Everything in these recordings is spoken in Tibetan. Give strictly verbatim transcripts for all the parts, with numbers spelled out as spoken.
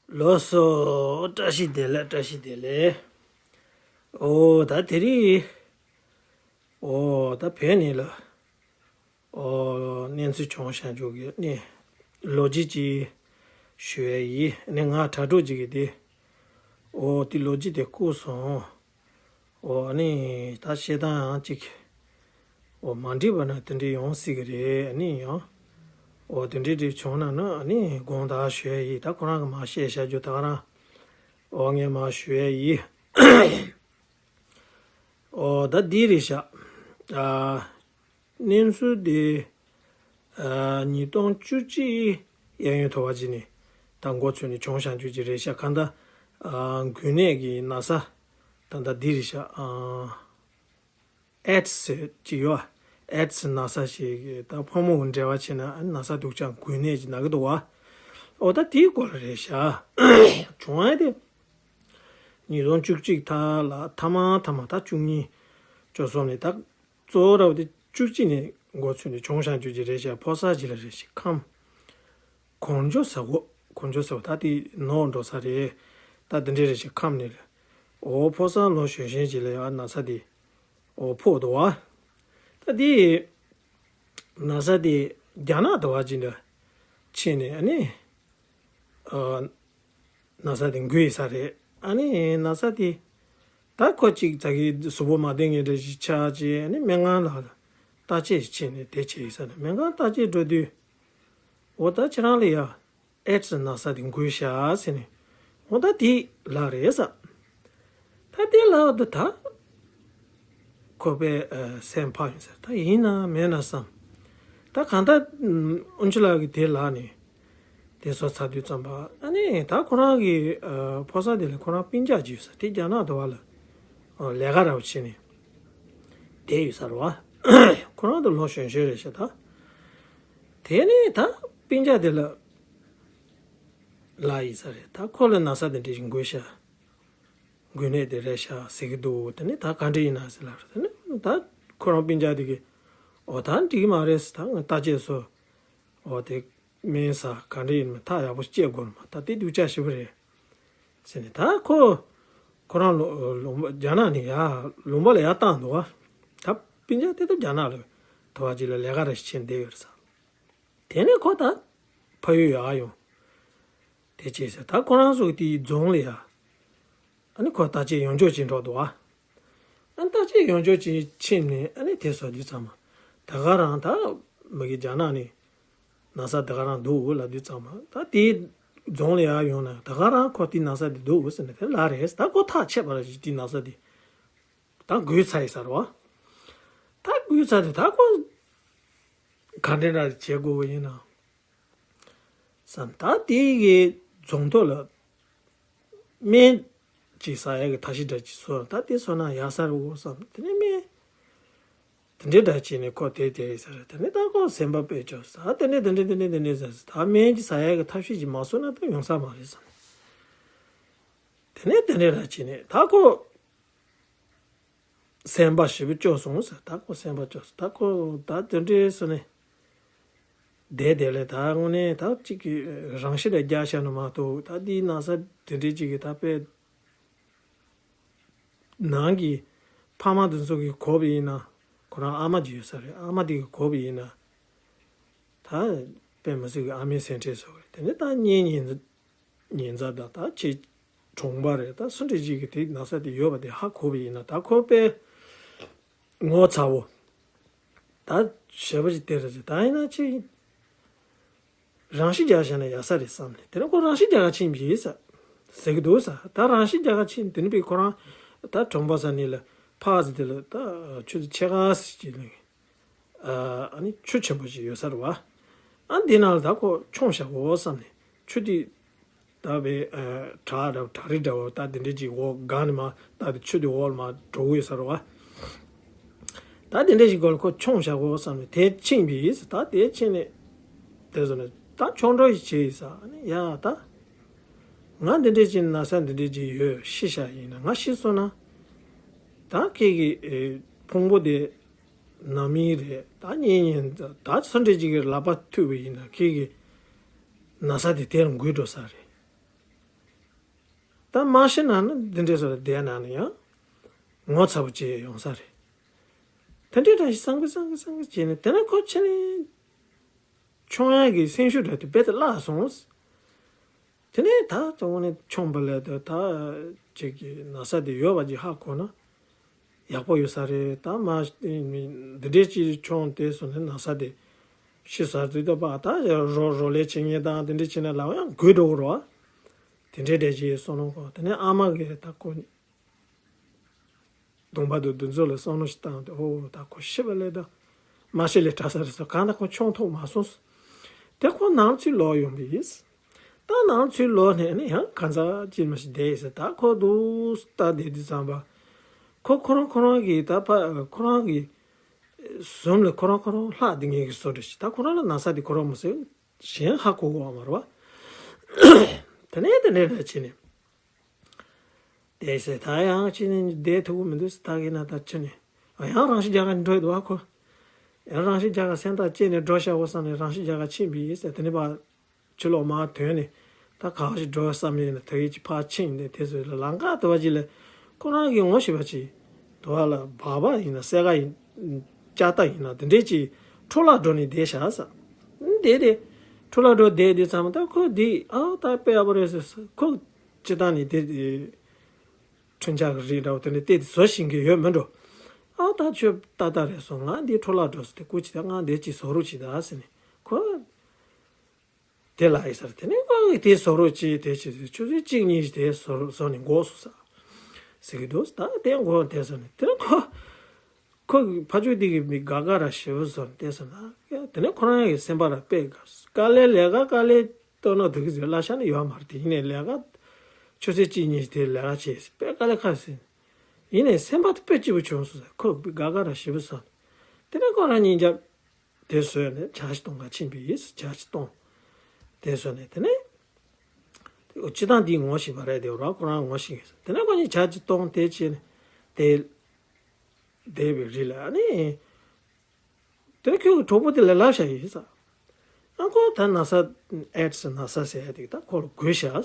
ལགས་སོ། བཀྲ་ཤིས་བདེ་ལེགས། བཀྲ་ཤིས་བདེ་ལེགས། ཨོ་ད་དེ་རིང་། ཨོ་ད་བོད་ནས་ལ། ཨོ་གནས་ཚུལ་བྱུང་བཞག་འཇུག་གི་ནས། ལོ་རྒྱུས་ཅིག་ཞུ་ཡས་ཡིན། ནས་ང་དྲ་གྲོགས་ཅིག་གིས་དེ། ཨོ་དེ་ལོ་རྒྱུས་དེ་བསྐུར་སོང་། ཨོ་ཨ་ནི་ད་བཤད་སྟངས་ཡང་ཅིག་ཨོ་མ་འགྲིག་པ་ན་དེ་འདྲ་ཡོང་སྲིད་ཀྱི་རེད། ཨ་ནི་ཡང་། ཨོ་དེ་འདྲ་འདྲ་བྱུང་ན་ནི་ཨ་ནི་དགོངས་དག་ཞུ་ཡས་ཡིན། ད་ཁོ་རང་གིས་མར་བཤད་བཞག་རྒྱུ་ད་ག་རང་། ཨོ་ངས་མར་ཞུ་ཡས་ཡིན། ཨོ་ད་འདི་རེད་ཤག་ཨ་གནས་ཚུལ་དེ། ཨ་ཉིས་སྟོང་བཅུ་གཅིག་གཡས་གཡོན་དུ་བ་ཅིག་ནས་ད་འགོ་ཚུགས་ནས་བྱུང་བཞག་རྒྱུ་ཅིག་རེད་ཤག་གང་ལྟར་ཨ་འགོས་ནད་ཀྱི་ན་ཚ་ད་ལྟ་འདི་རེད་ཤག་ཨ་ཨེ་ཌི་སི་ཟེར་གྱི་ཡོད། ཨེ་ཌི་སི་ན་ཚ་ཞིག་ད་ཕོ་མོ་གི་འབྲེལ་བ་བྱས་ན་ཨ་ན་ཚ་སྡུག་ཅག་འགོས་ནད་ཅིག་ན་གི་འདུག་བ། ཨོ་ད་དེའི་སྐོར་རེད་ཤག་བྱུང་ཡ་དེ། ཉིས་སྟོང་བཅུ་གཅིག་ཐ་ལ་ཐ་མ་ཐ་མ་ད་བཅུ་གཉིས་བཅུ་གསུམ་ནས་ད། གཙོ་བོ་ར་བ་དེ་བཅུ་གཅིག་ནས་འགོ་ཚུགས་ནས་བྱུང་བཞག་རྒྱུ་ཅིག་རེད་ཤག་ཕོ་གསར་ཅིག་ལ་རེད་ཤག་ཁམས། གོར་མཆོག་ཟེར་གོ་གོར་མཆོག་ཟེར་བ་ད་དེ་ནོར་འགྲོ་ས་རེད། ད་དེ་འདྲ་རེད་ཤག་ཁམས་ནས་རེད། ཨོ་ཕོ་གསར་ལོ་གཞོན་གཞོན་ཅིག་ལ་ཡང་ན་ཚ་དེ། ཨོ་ཕོག་འདུག་བ། ད་དེ། ན་ཚ་དེ་རྒྱ་ནག་དུ་བ་ཅིག་འདྲ། ཕྱིན་ནས་ཨ་ནི། ཨ། ན་ཚ་དེ་འགོས་ཡོད་ས་རེད། ཨ་ནི་ན་ཚ་དེ། ད་ཁོ་གཅིག་ཙག་གི་གཟུགས་པོ་མ་བདེ་ངེས་འདྲ་ཞིག་ཆགས་རྗེས་ཨ་ནི་སྨན་ཁང་ལ་བརྟག་དཔྱད་ཞིག་བྱས་ནས་དེ་བྱས་ཡོད་ས་རེད། སྨན་ཁང་བརྟག་དཔྱད་འགྲོ་དུས། འོ་ད་ཁྱེད་རང་ལ་ཡ། ཨེ་ཌི་སི་ན་ཚ་དེ་འགོས་ཤག་ཟེར་ནས། འོ་ད་དེ་ལ་རེད་ས། ད་དེ་ལ་འོ་ད་ད། ཁོ་པའི་ཨ་སེམས་ཕམ་ཡིན་ཟེར། ད་ཡིན་ན་མེད་ན་བསམ། ད་གང་ལྟར་ཨུམ་ཨུན་ཆུ་ལགས་ཀྱིས་དེ་ལ་ནས་དེ་སོ་ཚ་དུས་ཙམ་པ་ཨ་ནི་ད་ཁོ་རང་གི་ཨ་ཕོ་གསར་དེ་ལ་ཁོ་རང་སྤུན་ཀྱག་ཅིག་ཡོད་ས་དེ་རྒྱ་ནག་དུ་བ་ལ་ཨ་ལས་ཀ་ར་བ་བྱས་ནས་བསྡད་ཡོད་ས་རེད་བ། ཁོ་རང་དུ་ལོ་གཞོན་གཞོན་རེད་ཤག་ད་དེ་ནས་ད་སྤུན་ཀྱག་དེ་ལ་ལ་ཡིན་ས་རེད། ད་ཁོ་ལ་ན་ཚ་དེ་འདྲ་ཞིག་འགོས་ཤག་འགོས་ནད་དེ་རེད་ཤག་ཟེར་གི་འདུག་དེ་ནས་ད་ག་འདྲ་ཡིན་ན་ཟེར་ལབ་རེད། དེ་ནས་ད་ཁོ་རང་སྤུན་ཀྱག་དེ་གིས་འོ་ད་འགྲིག་གི་མ་རེད་ཟེར། ད་ང་བརྟག་དཔྱད་སོ་འོ་དེ་སྨན་ཟ་ག་འདྲ་ཡིན་མིན་ཐག་ཡག་པོ་བཅད་དགོས་རེད་མ། ད་དེ་སྡུག་ཅག་ཞེ་པོ་རེད་ཟེར་ནས་ད་ཁོ་ཁོ་རང་ལོ་ལུང་པ་རྒྱ་ནག་ནས་ཡར་ལུང་པ་ལ་ཡར་བཏང་འདུག་བ། ད་སྤུན་ཀྱག་དེ་ད་རྒྱ་ནག་ལ་དུ་བ་ཅིག་ལ་ལས་ཀ་རེ་བྱེད་བསྡད་ཡོད་རེད་ས། དེ་ནས་ཁོ་ད་ཕ་ཡུལ་ཡར་ཡོང་། དེ་བྱས་ཟེར་ད་ཁོ་རང་ཚོ་དེའི་རྫོང་ལ་ཡ། ཨ་ནི་ཁོ་བརྟག་དཔྱད་ཡོང་འཇོག་བྱེད་འགྲོ་འདུག་ཨ། ཨ་ནི་བརྟག་དཔྱད་ཡོང་འཇོག་བྱེད་ཕྱིན་ནས་ཨ་ནི་དེ་སོ་དུས་ཙམ་མ། ད་ག་རང་ད་མ་གི་རྒྱ་ནག་ནས་ན་ཚ་ད་ག་རང་འདུག་ལབ་དུས་ཙམ་མ་ད་དེའི་རྫོང་ལ་ཡར་ཡོང་ན་ད་ག་རང་ཁོ་དེའི་ན་ཚ་དེ་འདུག་ཟེར་ནས་དེ་ལ་རེད་ད་ཁོ་ཐག་ཆད་པ་རེད། དེའི་ན་ཚ་དེ་ད་འགོས་ཚར་ཡིན་ས་རེད་བ། ད་འགོས་ཚར་དུས་ད་ཁོ། ག་འདྲ་འདྲ་བྱེད་དགོས་པ་ཡིན་ན། བསམ་ད་དེ་གི་རྫོང་ཐོག་ལ་སྨན་ཅིག་ཟ་ཡག་གི་ཐབས་ཤེས་འདྲ་ཅིག་བཟོ་ད་དེ་བཟོ་ན་ཡག་ས་རེད་འོ་བསམ། དེ་ནས་སྨན་དེ་འདྲ་འདྲ་བྱས་ནས་ཁོ་དེ་དེ་ཡིན་ས་རེད། དེ་ནས་ད་ཁོ་སེམས་པ་དཔེ་སྐྱོ་ས་དེ་ནས་དེ་འདྲ་དེ་འདྲ་དེ་འདྲ་ཟེར་ད་སྨན་ཅིག་ཟ་ཡག་གི་ཐབས་ཤེས་ཅིག་མ་བཟོ་ན་ད་ཡོང་ས་མ་རེད་བསམ། དེ་ནས་དེ་འདྲ་འདྲ་བྱས་ནས་ད་ཁོ། སེམས་པ་ཞེ་པོ་སྐྱོ་སོང་ཟེར། ད་ཁོ་སེམས་པ་སྐྱོ་སོང་། ད་ཁོ་ད་དེ་འདྲའི་སོ་ནས་བསྡད་བསྡད་ལས་ད་དངོས་གནས་ད་གཅིག་གི་རང་ཤི་ར་རྒྱག་བྱ་ནི་མ་གཏོགས་ད་འདིའི་ན་ཚ་དེ་འདྲའི་གཅིག་གི་ད་དཔེ་ནང་གི་ཕ་མ་དེ་ཚོ་གི་གོ་བ་ཡིན་ན་ཁོ་རང་ཨ་མ་ཅིག་ཡོད་ས་རེད། ཨ་མ་དེ་གི་གོ་བ་ཡིན་ན་ད་དཔེ་མི་སྲིད་གི་ཨ་མའི་སེམས་ཁྲལ་བཟོ་གི་རེད། དེ་ནས་ད་གཉེན་ཉེ་ཉེ་མཛའ་དང་ད་ཁྱེད་གྲོང་པ་རེད། ད་སུ་འདྲ་ཅིག་གིས་དེ་ན་ཚ་དེ་ཡོད་པ་དེ་ཧ་གོ་བ་ཡིན་ན་ད་ཁོ་དཔེ་ངོ་ཚ་བོ་ད་ཞེ་པོ་ཅིག་སྟེར་རེད། ད་ཡིན་ན་ཅིག་རང་ཤི་རྒྱག་བྱས་ན་ཡག་ས་རེད་བསམ་ནས་དེ་ནས་ཁོ་རང་ཤི་རྒྱག་ག་ཕྱིན་པ་ཡིན་ས་ཟེར་གི་འདུག་ས། ད་རང་ཤི་རྒྱག་ག་ཕྱིན་དེ་ནས་དཔེ་ཁོ་རང་ད་གྲོང་པ་ས་ནས་ལ་ཕག་ཟེར་དེ་ལ་ད་ཆུ་ཚོད་ཕྱེད་ཀ་ཟེར་གྱི་ལ། ཨ་ནི་ཆུ་ཆེན་པོ་ཞིག་ཡོད་ས་རེད་བ། ཨ་འདི་ནང་ལ་ད་ཁོ་མཆོངས་བཞག་གོ་བསམ་ནས་ཆུ་དེ་ད་བའི་བྲག་འདྲ་བྲག་རི་འདྲ་བ་ད་དེ་འདྲ་ཅིག་འོག་སྒང་ནས་མར་ད་དེ་ཆུ་དེ་འོག་ལ་མར་འགྲོ་གི་ཡོད་ས་རེད་བ། ད་དེ་འདྲ་ཞིག་སྒང་ལ་ཁོ་མཆོངས་བཞག་གོ་བསམ་ནས་དེ་ཕྱིན་པ་ཡིན་ས། ད་དེ་ཕྱིན་ནས་དེ་ཚོ་ནས་ད་མཆོང་གྲོགས་ཤིག་བྱས་ཡིན་ས། ཨ་ནི་ཡ་ད་ང་འདི་འདྲ་ཅིག་ན་ཚ་འདི་འདྲ་ཅིག་ཡོད་ཤི་བཞག་ཡིན་ན་ང་ཤི་སོང་ན་ད་ཁྱེད་ཀྱི་ཕུང་པོ་དེ། ནང་མི་རེད། ད་གཉེན་ཉེ་ད་སུ་འདྲ་ཅིག་གི་ལག་པ་ཐུག་པ་ཡིན་ན་ཁྱེད་ཀྱི་ན་ཚ་དེ་དེར་འགོས་འགྲོ་ས་རེད། ད་མ་ཤི་ན་ནི་འདི་འདྲའི་བཟོ་ལ་བསྡད་ན་ནི་ཡང་ངོ་ཚ་པོ་བྱེད་ཡོང་ས་རེད། དེ་འདྲའི་འདྲ་ཞིག་བསམ་གི་བསམ་གི་བསམ་གི་བྱས་ནས་དེ་ནས་ཁོ་ཕྱིར་ནས་མཆོང་ཡག་གི་སེམས་ཤུགས་འདྲ་དེ་རྦད་དེ་བརླག་སོང་། དེ་ནས་ད་གཙོ་བོ་ནས་མཆོང་བ་ལས་ད་ད་ཅིག་གི་ན་ཚ་དེ་ཡོད་པ་ཅིག་ཧ་གོ་ན་ཡག་པོ་ཡོད་ས་རེད། ད་མ་འདི་འདྲའི་ཅིག་མཆོང་དེ་སོང་ནས་ན་ཚ་དེ་ཤི་ས་དུས་ད་པ་ད་རོ་རོ་ལས་བྱེད་ངེས་དང་དེ་འདྲའི་བྱེད་ན་ལའང་ཡང་དགོས་འགྲོ་གི་རེད་བ། དེ་འདྲའི་འདྲ་ཅིག་སོང་ནོ་གོ། དེ་ནས་ཨ་མ་གིས་ད་ཁོ་གདོང་པ་དུ་འདི་ཚོ་ལ་བསམ་བློ་ཞིག་བཏང་སྟེ། ཨོ་ད་ཁོ་ཤི་བ་ལས་ད་མ་ཤི་ལས་དྲག་ས་རེད་ཟེར། གང་ལྟར་ཁོ་མཆོང་ཐུབ་མ་སོང་། དེ་ཁོ་ནང་ཚུད་ལོག་ཡོང་པ་ཡིན། ད་ནང་ཚུད་ལོག་ནས་ནི་ཡང་གང་ཟག་ཅིག་མ་ཞིག་བསྡད་ཡིན་ཟེར། ད་ཁོ་འདུག་ལྟ་བསྡད་དུས་ཙམ་པ་ཁོ་ཁོ་རང་ཁོ་རང་གིས་ད་ཕ་ཁོ་རང་གི་ཟུམ་ལ་ཁོ་རང་ཁོ་རང་ལྷག་བསྡད་མཁན་གྱི་བཟོ་འདྲ་ཞིག་ད་ཁོ་རང་ལ་ན་ཚ་དེ་ཁོ་རང་མ་ཟེར་གཞན་ཧ་གོ་གི་ཡོད་མ་རེད་བ། དེ་ནས་དེ་འདྲ་འདྲ་བྱས་ནས། དེ་ཟེར་ད་ཡང་ཕྱིན་ནས་བསྡད་ཐུབ་ཀྱི་མི་འདུག་ཟེར། ད་གིན་ན་ད་ཕྱིན་ནས་ཨ་ཡང་རང་ཤི་རྒྱག་ག་འགྲོ་ཡི་འདུག་ཨ་ཁོ། ཡང་རང་ཤི་རྒྱག་ག་སེམས་ཐག་བཅད་ནས་འགྲོ་བཞག་གོ་བསམ་ནས་རང་ཤི་རྒྱག་ག་ཕྱིན་པ་ཡིན་ཟེར། དེ་ནས་ཕར་ཕྱི་ལོགས་མར་ཐོན་ནས་ད་ག་བ་ཞིག་འགྲོ་བསམ་ནས་ན་ད་གིན་ཅིག་ཕར་ཕྱིན་ནས་དེ་ཚོ་ལ་ལམ་ཁ་དེ་བ་ཅིག་ལ་ཁོ་རང་གི་ངོ་ཤེས་པ་ཅིག་དེ་བ་ལ་སྦག་སྦག་ཡིན་ན་སེར་ཁ་ཡིན་ལྕགས་རྟ་ཡིན་ན་དེ་འདྲས་ཅིག་འཕྲོ་བརླག་འགྲོ་ནས་བསྡད་བཞག་ཟེར། བསྡད་དེ་འཕྲོ་བརླག་འགྲོ་བསྡད་དུས་ཙམ་ད་ཁོ་འདི་ཨ་ད་དཔེ་ཡག་པོ་རེད་ཟེར། ཁོ་སྤྱིར་བཏང་ནས་དེ་འཕྲུལ་ཆས་ཀྱི་རིགས་འདྲ་བོ་དེ་འདྲ་བལྟས་ཏེ་བཟོ་ཤེས་ཀྱི་ཡོད་མི་འགྲོ། ཨ་ད་ཁྱོད་ཏག་ཏག་རེད་སོང་། ང་འདི་འཕྲོ་བརླག་འགྲོ་ཟེར་ཏེ་སྐུ་མཁྱེན་ད་ང་འདི་ཅིག་བཟོ་རོགས་བྱེད་ད་ཟེར་ནས་ཁོ་དེ་ལ་ཡི་ཟེར། དེ་ནས་ཁོ་གིས་དེ་བཟོ་རོགས་བྱེད་དེ་བྱེད་ཆུ་ཚོད་གཅིག་གཉིས་ཤིག་དེ་བཟོ་བཟོ་ནས་འགོར་སོང་ཟེར་ཟེར་གྱི་འདུག་ད་དེ་འགོར་དེ་བཟོ་ནས་དེ་ནས་ཁོ། ཁོ་གི་ཕ་ཇོ་དེ་གི་མི་དགའ་དགའ་ར་ཞེ་པོ་བཟོ་ནས་བལྟས་སོང་ན། དེ་ནས་ཁོ་རང་གི་སེམས་པ་ལ་དཔེ་དཀའ་ལས་ལས་ཀ་དཀའ་ལས་གཏོང་ན་འདུག་གི་ཟེར་གླ་ཆ་ནི་ཡོད་མ་རེད། དེ་ཡིན་ནའི་ལས་ཀ་ཆུ་ཚོད་གཅིག་གཉིས་དེ་ལས་ཀ་བྱས་དཔེ་དཀའ་ལས་ཁག་ཟིན། ཡིན་ནའི་སེམས་པ་དེ་དཔེ་སྐྱིད་པོ་བྱུང་སོང་ཟེར། ཁོ་དགའ་དགའ་ར་ཞེ་པོ་བཟོ་ནས། དེ་ནས་ཁོ་རང་གཉིས་རྒྱབ་དེ་བཟོས་ནས་ཇ་ཞིག་གཏོང་ག་ཕྱིན་པ་ཡིན། ཇ་ཞིག་གཏོང་། དེ་བཟོས་ནས་དེ་ནས་སྤྱིར་བཏང་འདིའི་ངོ་ཤེས་པ་རེད། དེ་ར་ཁོ་རང་ངོ་ཤེས་ཀྱི་ཟེར། དེ་ནས་ཁོ་གཉིས་ཇ་ཅིག་གཏོང་དེ་བྱས་ནས་དེ། བསྡད་པའི་རིགས་ལ་ཨ་ནི། དེ་ཁྱོད་ཀྱི་གྲོགས་པོ་དེ་ལ་ལབ་བཞག་ཡིན་ས། ཨ་ཁོ་ད་ན་ཚ་ཨེ་ཌི་སི་ན་ཚ་ཟེར་ཡ་དེ་ད་ཁོ་ལ་འགོས་བཞག་ཨ་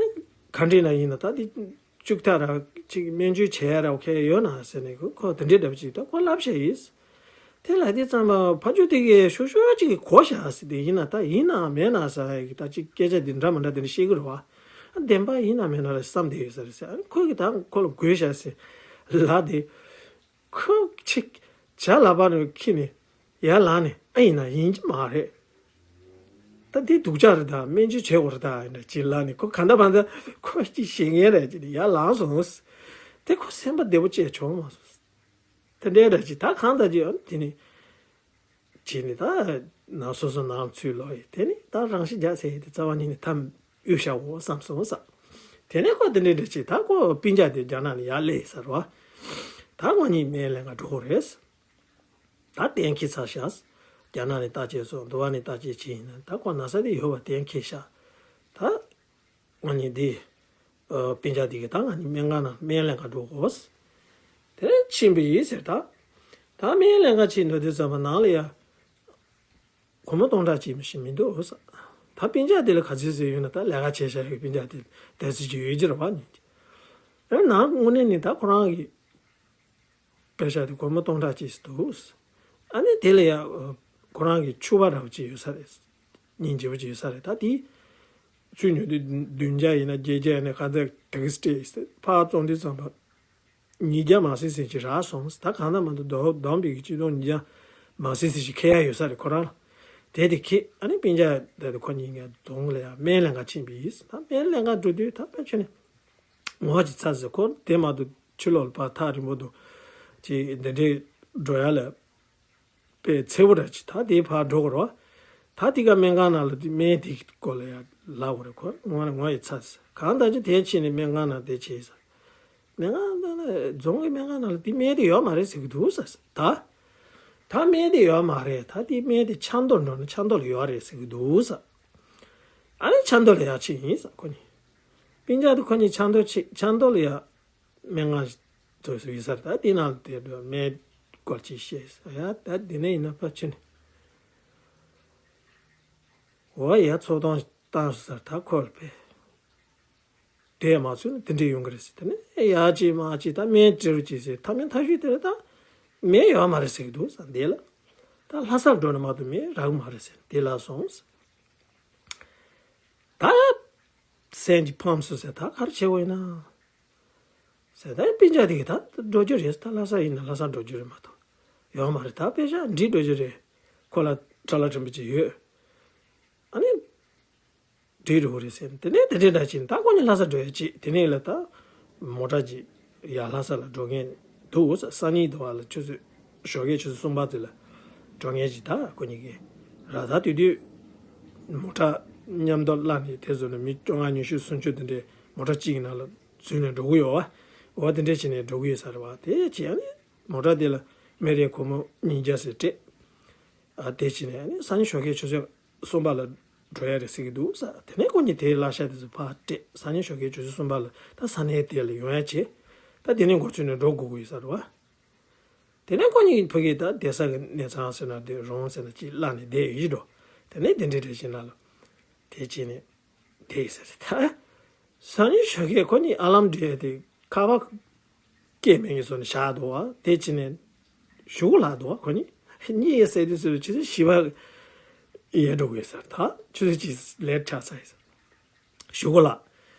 ནི་ག་འདྲ་ན་ཡིན་ན་ད་དེ་བཅུག་ཐབས་ར་ཅིག་སྨན་བཅོས་བྱེད་ཡ་ར་ཁེ་ཡོད་ན་ཟེར་ནས་ཁོ་ཁོ་དེ་འདྲའི་འདྲ་པོ་ཅིག་ད་ཁོ་ལབ་བཞག་ཡིན། དེ་ལ་དེ་ཙམ་པ་ཕ་ཇོ་དེ་གས་ཤོ་ཤོ་ཅིག་གིས་གོ་བཞག་ཟེར། དེ་ཡིན་ན་ད་ཡིན་ན་མེད་ན་ཟེར་ཡ་གི་ད་ཅིག་སྐད་ཆ་དེ་འདྲ་མི་འདྲ་དེ་འདྲ་བཤད་གི་རེད་བ། ཨ་བདེན་པ་ཡིན་ན་མེད་ན་ལ་བསམ་བསྡད་ཡོད་ས་རེད་ཟེར། ཨ་ཁོ་གིས་ད་ཁོ་ལ་འགོས་བཞག་ཟེར་ལབ་དེ། ཁོ་ཅིག་ཇ་ལག་པ་ནས་ཁྱེར་ནས་ཡར་ལངས་ནས་ཨ་ཡིན་ན་ཡིན་གྱི་མ་རེད། ད་འདི་སྡུག་ཅག་རེད་ད། སྨན་བཅོས་བྱེད་དགོས་རེད་ད། ཡིན་ན་ཅིག་ལབ་ནས་ཁོ་གང་ལྟར་མ་ལྟར་ཁོ་ཅིག་ཞེད་མཁན་རེད་ཅེས་ནས་ཡར་ལངས་སོང་། དེ་ཁོ་སེམས་པ་བདེ་པོ་བྱས་བྱུང་མ་སོང་། དེ་འདྲའི་འདྲ་ཅིག་ད་གང་ལྟར་ཅིག་དེ་ནས་བྱས་ནས་ད་ནང་སོ་སོ་ནང་ཚུད་ལོག་ཡིན། དེ་ནས་ད་རང་ཤི་རྒྱག་ཟེར་ཡིན་དེ་རྩ་བ་ཉིད་ནས་ཐམ། གཡུག་བཞག་འོ་བསམ་སོང་ས། དེ་ནས་ཁོ་དེ་འདྲའི་འདྲ་ཅིག་ད་ཁོ་སྤུན་ཀྱག་དེ་རྒྱ་ནག་ནས་ཡར་སླེབས་ས་རེད་བ། ད་ང་གཉིས་སྨན་ལེན་ག་འགྲོ་དགོས་རེད། ད་གཏན་འཁེལ་ཚར་ཤག་རྒྱ་ནག་ནས་བརྟག་དཔྱད་སོང་། འདི་བ་ནས་བརྟག་དཔྱད་བྱས་ཡིན་ན་ད་ཁོ་ན་ཚ་དེ་ཡོད་པ་གཏན་འཁེལ་ཤག་ད་ང་གཉིས་འདི་ཨ་སྤུན་ཀྱག་དེ་གིས་ད་ང་གཉིས་སྨན་ཁང་ནང་སྨན་ལེན་ག་འགྲོ་དགོས། དེ་ཕྱིན་པ་ཡིན་ཟེར། ད་ད་སྨན་ལེན་ག་ཕྱིན་འགྲོ་དུས་ཙམ་པ་ནང་ལ་ཡ། སྒོར་མོ་སྟོང་ཕྲག་གཅིག་མ་ཞིག་མི་འདུག་ཟེར། ད་སྤུན་ཀྱག་དེ་ལ་ག་ཚོད་ཟེར་ཡོད་ན་ད་ལས་ཀ་བྱས་བཞག་ཡོད་སྤུན་ཀྱག་དེ་དེ་ཚོད་ཅིག་ཡོད་ཀྱི་རེད་བ། ཉིན་གཅིག་ཨ་ནང་དངོས་གནས་ནི་ད་ཁོ་རང་གི་པེ་ཤག་དེ་སྒོར་མོ་སྟོང་ཕྲག་གཅིག་ཟེར་འདུག་ཨ་ནི་དེ་ལ་ཡ་ཁོ་རང་གི་ཕྱུ་པ་འདྲ་བོ་ཅིག་ཡོད་ས་རེད། སྙིང་རྗེ་པོ་ཅིག་ཡོད་ས་རེད། ད་དེ་ཚུར་ཉོ་དུས་བདུན་བརྒྱ་ཡིན་ན་བརྒྱད་བརྒྱ་ཡིན་ན་ག་ཚོད་དེ་གི་སྤྲད་ཡིན་ཟེར། ཕར་བཙོང་དུས་ཙམ་པ། ཉིས་བརྒྱ་མ་ཟིན་ཟིན་ཅིག་རག་སོང་། ད་གང་ལྟར་མ་གཏོགས་བསྡོམས་བསྡོམས་པའི་གི་ཆིག་སྟོང་ཉིས་བརྒྱ་མ་ཟིན་ཟིན་ཅིག་ཁེ་ཡ་ཡོད་ས་རེད་ཁོ་རང་ལ། དེ་དེ་ཁེ་ཨ་ནི་སྤུན་ཀྱག་དེ་དེ་ཁོ་གཉིས་ཀ་རྫོང་ལ་ཡ་སྨན་ལེན་ག་ཕྱིན་པ་ཡིན། ད་སྨན་ལེན་ག་འགྲོ་དུས་ད་དཔེ་ཆ་ནི་ངོ་ཅིག་ཚ་ཟེར། ཁོ་དེ་མ་གཏོགས་ཕྱི་ལོགས་ལ་ཕར་ཐག་རིང་པོ་འདུག་ཅིག་འདི་འདྲའི་འགྲོ་ཡ་ལ། པའི་ཚེ་བོ་ར་ཅི་ད་དེའི་ཕར་འགྲོ་དགོས་རེད་བ། ད་དེ་ག་སྨན་ཁང་ནང་ལ་དེ་སྨན་དེ་སྐོར་ལ་ཡང་ལབ་དགོས་རེད། ཁོ་ངོ་ནས་ངོ་ཡི་ཚ་ཟེར། གང་ལྟར་ཅི་དེ་ཕྱིན་ནས་སྨན་ཁང་ནང་དེ་བྱས་ཟེར། སྨན་ཁང་ནང་ལ་རྫོང་གི་སྨན་ཁང་ནང་ལ་དེ་སྨན་དེ་ཡོད་མ་རེད་ཟེར་གི་འདུག་ཟེར། ད་ད་སྨན་དེ་ཡོད་མ་རེད། ད་དེ་སྨན་དེ་ཆབ་མདོ་འགྲོ་ན་ཆབ་མདོ་ལ་ཡོད་རེད་ཟེར་གི་འདུག་ཟེར། ཨ་ནི་ཆབ་མདོ་ལ་ཡར་ཕྱིན་ཡིན་ཟེར་ཁོ་གཉིས། སྤུན་ཀྱག་དེ་ཁོ་གཉིས་ཆབ་མདོ་ཕྱིན། ཆབ་མདོ་ལ་ཡར། སྨན་ཁང་ཞིག་ཚོས་སུ་ཡོད་ས་རེད། ད་དེ་ནང་ལ་དེ་འགྲོ་སྨན་སྐོར་ཅིག་བཤད་ས་ཡ། ད་དེ་ནས་ཡིན་ན་ཕར་ཕྱིན་ནས་འོ་ཡ་ཚོགས་གཏོང་བཏང་སོང་ས་རེད། ད་ཁོ་ལ་ཕེབས། དེ་མ་ཚུད་ན་དེ་འདྲས་ཡོང་གི་རེད་ཟེར། དེ་ནས་ཡ་གཅིག་མ་གཅིག་ད་སྨན་སྤྲད་རོགས་གྱིས་ཟེར། ཐ་མའི་ཐ་ཤུས་དེ་ལ་ད་སྨན་ཡོད་མ་རེད་ཟེར་གྱི་འདུག་ཟེར། དེ་ལ་ད་ལྷ་སར་འགྲོ་ན་མ་གཏོགས་སྨན་རག་གི་མ་རེད་ཟེར། དེ་ལ་སོང་ཟེར། ད་སེམས་ཀྱི་ཕམ་སོང་ཟེར། ད་ག་རེ་བྱེད་དགོས་ཡིན་ན་ཟེར། ད་སྤུན་ཀྱག་དེ་གིས་ད་འགྲོ་རྒྱུ་རེད། ད་ལྷ་ས་ཡིན་ན་ལྷ་ས་འགྲོ་རྒྱུ་རེད་མ་གཏོགས་ཡོད་མ་རེད། ད་པེ་ཤ་འགྲིག་འགྲོ་རྒྱུ་རེད། ཁོ་ལ་ཁྲ་ལ་ཕྲན་བུ་ཅིག་ཡོད། ཨ་ནི་འགྲིག་འགྲོ་གི་རེད་ཟེར། དེ་ནས་དེ་འདྲས་འདྲ་བྱས་ནས་ད་ཁོ་གཉིས་ལྷ་ས་འགྲོ་ཡ་བྱེད། དེ་ནས་ལ་ད་མོ་ཊ་ཅིག་ཡར་ལྷ་ས་ལ་འགྲོ་མཁན་འདུག་སང་ཉིན་དུ་བ་ལ་ཆུ་ཚོད་ཞོགས་ཀས་ཆུ་ཚོད་གསུམ་པ་ཙམ་ལ་འགྲོ་མཁན་ཅིག་ད་ཁོ་གཉིས་ཀྱིས་ར། ད་དེ་དུས་མོ་ཊ་མཉམ་དུ་གླ་ནས་དེ་བཟོ་ནས་མི་བཅོ་ལྔ་ཉི་ཤུ་སུམ་ཅུ་དེ་འདྲས་མོ་ཊ་གཅིག་གི་ནང་ལ་འཛུལ་ནས་འགྲོ་གི་ཡོད་བ། འོ་དེ་འདྲས་བྱས་ནས་འགྲོ་གི་ཡོད་ས་རེད་བ། དེ་བྱས་ནས་མོ་ཊ་དེ་ལ་མི་རེར་སྒོར་མོ་ཉིས་བརྒྱ་ཟེར་སྤྲད། ཨ་དེ་བྱས་ནས་ཨ་ནི་སང་ཉིན་ཞོགས་ཀས་ཆུ་ཚོད་གསུམ་པ་ལ་འགྲོ་ཡ་རེད་ཟེར་གྱི་འདུག་ས། དེ་ནས་ཁོ་གཉིས་དེའི་གླ་ཆ་དེ་ཚོ་ཕར་སྤྲད། སང་ཉིན་ཞོགས་ཀས་ཆུ་ཚོད་གསུམ་པ་ལ་ད་ས་གནས་དེ་ལ་ཡོང་ཡ་བྱས། ད་དེ་ནས་འགོ་ཚུགས་ནས་འགྲོ་དགོས་ཀྱི་ཡོད་ས་རེད་བ། དེ་ནས་ཁོ་གཉིས་ཕ་གིར་ད་བསྡད་ས་གི་གནས་ཚང་ཟེར་ན་དེ་རོང་ཟེར་ན་ཅིག་གླ་ནས་བསྡད་ཡོད་འགྲོ། དེ་ནས་དེ་འདྲའི་འདྲ་བྱས་ན་ལ་དེ་བྱས་ནས་བསྡད་ཡོད་ས་རེད། ད་སང་ཉིན་ཞོགས་ཀས་ཁོ་གཉིས་ཨ་ལམ་འདྲེས་དེ་ཁ་པར་སྐད་མེད་ཀྱི་བཟོ་ནས་བཞག་འདུག་བ། དེ་བྱས་ནས་གཞུག་གུ་ལ་འདུག་བ། ཁོ་གཉིས་གཉིད་ཡེ་སད་དུས་ཟེར་བའི་ཆུ་ཚོད་བཞི་པ་ཡལ་འགྲོ་གི་ཡོད་ས་རེད། ད་ཆུ་ཚོད་གཅིག་ལེཊ་ཆགས་ཚར་ཡོད་ས་རེད། གཞུག་གུ་ལ།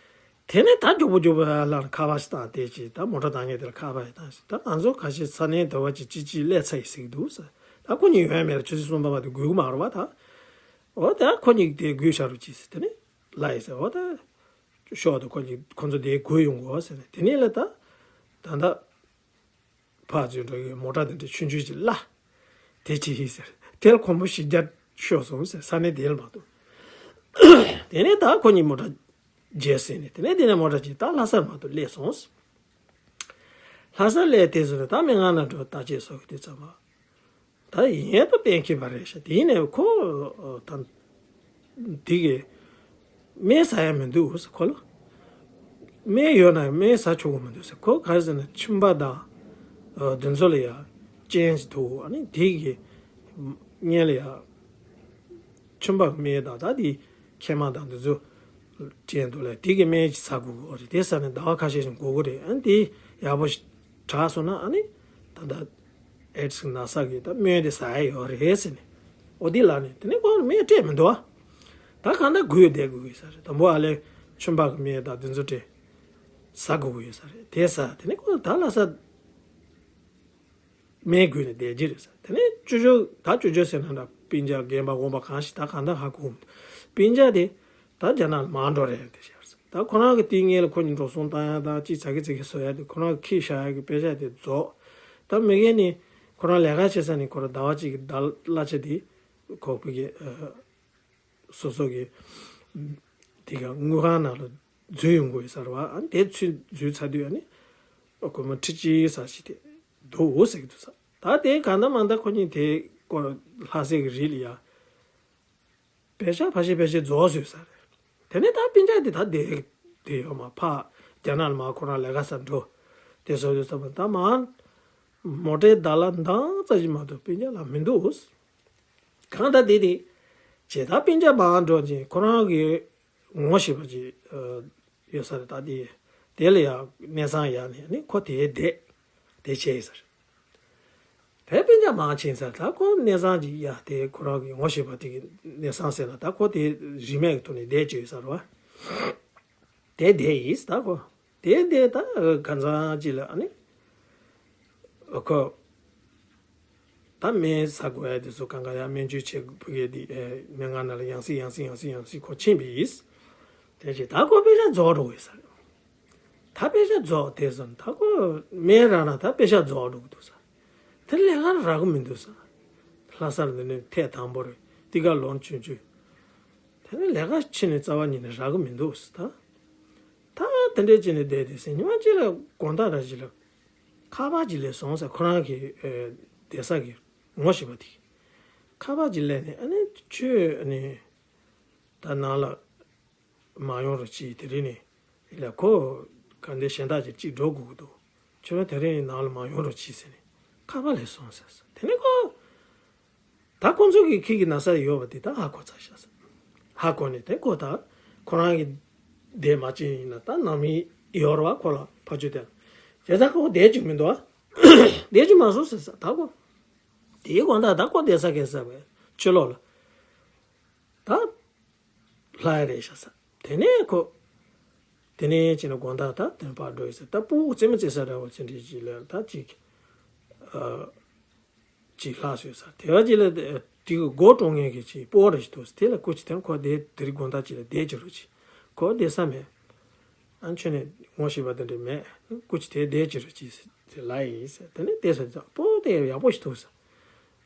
དེ་ནས་ད་མགྱོགས་པོ་མགྱོགས་པོ་ལ་ཁ་པར་ཞིག་བཏང་། དེ་ཅིག་ད་མོ་ཊ་བཏང་མཁན་དེ་ལ་ཁ་པར་ཞིག་བཏང་ཞིག་ད་ང་ཚོ་ཁ་ཤས་ས་གནས་དེ་བ་ཅིག་ཅིག་ཅིག་སླེབས་ཚར་ཡོད་ཟེར་གྱི་འདུག་ཟེར། ད་ཁོ་གཉིས་ཡོང་ཡ་མེད་ལ་ཆུ་ཚོད་གསུམ་པ་བར་དུ་སྒུག་གི་མ་རེད་བ། ད་འོ་ད་ཁོ་གཉིས་དེ་སྒུག་བཞག་རོགས་གྱིས་ཟེར། དེ་ནས་ལབ་ཡོད་ཟེར། འོ་ད་ཤོག་ད་ཁོ་གཉིས་ཁོ་ཚོ་དེ་སྒུག་ཡོང་དགོས་ཟེར་ནས། དེ་ནས་ལ་ད་ད་ད། ཕར་ཚུར་འགྲོ་གི་མོ་ཊ་དེ་འདྲ་ཆུང་ཆུང་ཅིག་གླ། དེ་ཅི་ཡིན་ཟེར། དེ་ལ་སྒོར་མོ་བཞི་བརྒྱ་ཤོར་སོང་ཟེར། ས་གནས་དེ་ལ་མ་གཏོགས། དེ་ནས་ད་ཁོ་གཉིས་མོ་ཊ་བརྗེས་ཟིན་ནས། དེ་ནས་དེ་ནས་མོ་ཊ་གྱིས་ད་ལྷ་སར་མ་གཏོགས་སླེབས་སོང་། ལྷ་སར་སླེབས་དེ་ཚོ་ནས་ད་མི་ང་ན་འགྲོ་བརྟག་དཔྱད་སོགས་ཀྱི་དུས་ཙམ་པ། ད་ཡིན་ཡང་ད་གཏན་འཁེལ་བ་རེད་ཤག་དེ་ཡིན་ནའི་ཁོ་ད་འདི་གི་སྨན་ཟ་ཡ་མི་འདུག་ཟེར་ཁོ་ལ། སྨན་ཡོད་ན་སྨན་ཟ་ཆོག་གི་མི་འདུག་ཟེར། ཁོ་ག་རེ་ཟེར་ན་མཆིན་པ་དང་འདི་ཚོ་ལ་ཡ་རྐྱེན་ཞིག་འདུག་ཨ་ནི་དེ་གི་སྔོན་ལ་ཡ་མཆིན་པ་གི་སྨན་དང་ད་དེ་མཁལ་མ་དང་འདི་ཚོ་རྐྱེན་འདུག་ལ། དེ་གི་སྨན་ཞིག་ཟ་དགོས་ཀྱི་རེད། དེ་ཟ་ནས་ཟླ་བ་ཁ་ཤས་ཤིག་འགོར་གྱི་རེད། ཨ་ནི་དེ་ཡག་པོ་ཞིག་དྲག་སོང་ན་ཨ་ནི་ད་ལྟ་ཨེ་ཌི་སི་ན་ས་གི་ད་སྨན་དེ་ཟ་ཡ་ཡོད་རེད་ཟེར་ནས། འོ་དེ་ལབ་ནས་དེ་ནས་ཁོ་སྨན་སྤྲད་མི་འདུག་ཨ། ད་གང་ལྟར་སྒུག་བསྡད་དགོས་ཀྱི་ས་རེད། དང་པོ་ཨ་ལས་མཆིན་པ་གི་སྨན་དང་དེ་ཚོ་སྤྲད་ཟ་དགོས་ཀྱི་ཡོད་ས་རེད། དེ་ཟ་དེ་ནས་ཁོ་ད་ལྷ་ས་སྨན་སྒུག་ནས་བསྡད་ཀྱི་རེད་ཟེར། དེ་ནས་ཅོ་ཅོ་ད་ཅོ་ཅོ་ཟེར་ན་འདྲ་སྤུན་ཀྱག་རྒན་པ་དགོན་པ་གང་ཞིག་ད་གང་ལྟར་ཧ་གོ་མི་འདུག་སྤུན་ཀྱག་དེ་ད་རྒྱ་ནག་ལ་མར་འགྲོ་རན་དེ་ཤར་ཟེར། ད་ཁོ་རང་གི་དེའི་སྔོན་ལ་ཁོ་གཉིས་འགྲོ་སོང་བཏང་ཡ་དང་ཅིག་ཚ་གི་ཚི་གི་བཟོ་ཡ་དེ་ཁོ་རང་གི་ཁྱི་བཞག་ཡ་གི་པེ་ཤ་དེ་རྫོགས། ད་མི་རྒན་ནི་ཁོ་རང་ལས་ཀ་བྱེད་ས་ནས་ཁོ་རང་ཟླ་བ་གཅིག་གི་ཟླ་གླ་ཆ་དེ་ཁོ་ཕ་གི་སོ་སོ་གི་དེ་ག་དངུལ་ཁང་ནང་ལ་འཛུལ་ཡོང་དགོས་ཡོད་ས་རེད་བ། ཨ་ནི་དེ་ཚུར་འཛུལ་ཚར་དུས་ཨ་ནི་སྒོར་མོ་ཁྲི་གཅིག་ཙམ་ཞིག་དེ་འདུག་ཟེར་གི་འདུག་ས། ད་དེ་གང་ལྟར་མང་ལྟར་ཁོ་གཉིས་དེ་སྐོར་ལྷ་སའི་གི་རི་ལ་ཡ་པེ་ཤ་ཕལ་ཆེར་ཕལ་ཆེར་རྫོགས་ཡོད་ས་རེད། དེ་ནས་ད་སྤུན་ཀྱག་དེ་ད་བསྡད་བསྡད་ཡོད་མ། ཕར་རྒྱ་ནག་ལ་མར་ཁོ་རང་ལས་ཀ་བྱ་འགྲོ་དེ་བཟོ་ཡོད་ས་མ། ད་མར་མོ་ཊའི་བརྡ་ལ་འདང་ཙམ་ཞིག་མ་གཏོགས་སྤུན་ཀྱག་ལ་མི་འདུག་གང་ལྟར་དེ་དེ་བྱས་ད་སྤུན་ཀྱག་མར་འགྲོ་ཅིང་ཁོ་རང་གི་ངོ་ཤེས་པ་ཅིག་ཡོད་ས་རེད། ད་དེ་དེ་ལ་ཡང་གནས་ཚང་ཡག་ནས་ནི་ཁོ་དེ་བསྡད་དེ་བྱས་ཡོད་ས་རེད། དེ་སྤུན་ཀྱག་མར་ཕྱིན་ས་ད་ཁོ་གནས་ཚང་ཅིག་ཡ་དེ་ཁོ་རང་གི་ངོ་ཤེས་པ་དེ་གི་གནས་ཚང་ཟེར་ན་ད་ཁོ་དེ་རིས་མེད་ཀྱི་ཐོག་ནས་བསྡད་བྱས་ཡོད་ས་རེད་བ། དེ་བསྡད་ཡིན་ད་ཁོ། དེ་བསྡད་ད་གང་ཚང་ཅིག་ལ་ཨ་ནི་ཁོ་ད་སྨན་ཟ་དགོས་ཡ་དེ་ཚོ་གང་ག་ཡ་སྨན་བཅོས་བྱེད་དགོས་ཡ་དེ་སྨན་ཁང་ནང་ལ་ཡང་སེ་ཡང་སེ་ཡང་སེ་ཡང་སེ་ཁོ་ཕྱིན་པ་ཡིན། དེ་བཞིན་ད་ཁོ་པེ་ཤ་རྫོགས་འགྲོ་གི་ཡོད་ས་རེད། ད་པེ་ཤ་རྫོགས་དེ་ཚོ་ད་ཁོ་སྨན་རག་ན་ད་པེ་ཤ་རྫོགས་འགྲོ་གི་འདུག་ས། དེ་ལས་ཀ་རག་གི་མི་འདུག་ས། ལྷ་སར་འདི་ནས་ཐད་དང་པོ་རེད། འདི་ག་ལོན་ཆུང་ཆུང་། དེ་ནས་ལས་ཀ་ཕྱི་ནས་རྩ་བ་ཉིད་ནས་རག་གི་མི་འདུག་ས། ད་ད་དེ་འདྲས་བྱས་ནས་བསྡད་དེ་ཟེར། ཉི་མ་གཅིག་ལ་དགོང་དག་ར་ཞིག་ལ་ཁ་པར་ཅིག་སླེབས་སོང་ཟེར། ཁོ་རང་གི་ཨེ་བསྡད་ས་གི་ངོ་ཤེས་པ་དེ་ཁ་པར་ཅིག་སླེབས་ནས་ཨ་ནི་ཁྱོད་ཨ་ནི་ད་ནང་ལ་མ་ཡོང་རོགས་གྱིས། དེ་རིང་ནས་ཡིན་ལ་ཁོ་ག་འདྲ་གཞན་དག་ཅིག་ཅིག་འགྲོ་དགོས་ཀྱི་འདུག་ཁྱོད་རང་དེ་རིང་ནས་ནང་ལ་མ་ཡོང་རོགས་གྱིས་ཟེར་ནས་ཁ་པར་སླེབས་སོང་ཟེར། དེ་ནས་ཁོ་ད་ཁོང་ཚོ་གི་ཁྱི་གི་ན་ས་ཡོད་པ་དེ་ད་ཧ་གོ་ཚར་ཤག་ཟེར། ཧ་གོ་ནས་དེ་ཁོ་ད་ཁོ་རང་གི་ བསྡད་མ་བྱིན་ཡིན་ན་ད་ནང་མི་ཡོད་རེད་བ། ཁོ་ལ་ཕ་ཆོས་དེ་བྱས་ཙང་ཁོ་བསྡད་ཀྱི་མི་འདུག་བ། བསྡད་ཀྱི་མ་སོང་ཟེར་ས། ད་ཁོ་དེའི་དགོང་དག་ད་ཁོ་བསྡད་ས་གས་ས་བས་ཕྱི་ལོགས་ལ་ད་ལྷག་ཡ་རེད་ཤག་ས། དེ་ནས་ཁོ་དེ་ནས་ཅི་ན་དགོང་དག་ད་དོན་ཕར་འགྲོ་ཡི་ས། ད་སྤུ་གུ་རྩེད་མོ་རྩེ་ས་འདྲ་བོ་ཅི་འདྲ་ཅིག་ལ་ད་ཅིག་ཅིག་ལྷག་སོང་ས། དེ་བ་ཅིག་ལ་དེ་གི་སྒོ་ཀྲོང་ངེར་གི་ཅིག་སྤོ་ར་ཞིག་འདུག་དེ་ལ་སྐུ་ཅིག་དེ་ཁོ་དེ་དེ་རིང་དགོང་དག་ཅིག་ལ་བསྡད་ཀྱི་རོགས་ཅིག་ཁོ་བསྡད་ས་མེད། ཨ་ཁྱོད་ནས་ངོ་ཤེས་པ་དེ་འདྲ་མེད། སྐུ་ཅིག་དེ་བསྡད་ཀྱི་རོགས་ཅིག་ཟེར་ལབ་ཡིན་ཟེར། དེ་ནས་བསྡད་ས་ཅིག་སྤོ་དེ་ཡག་པོ་ཞིག་འདུག་ས།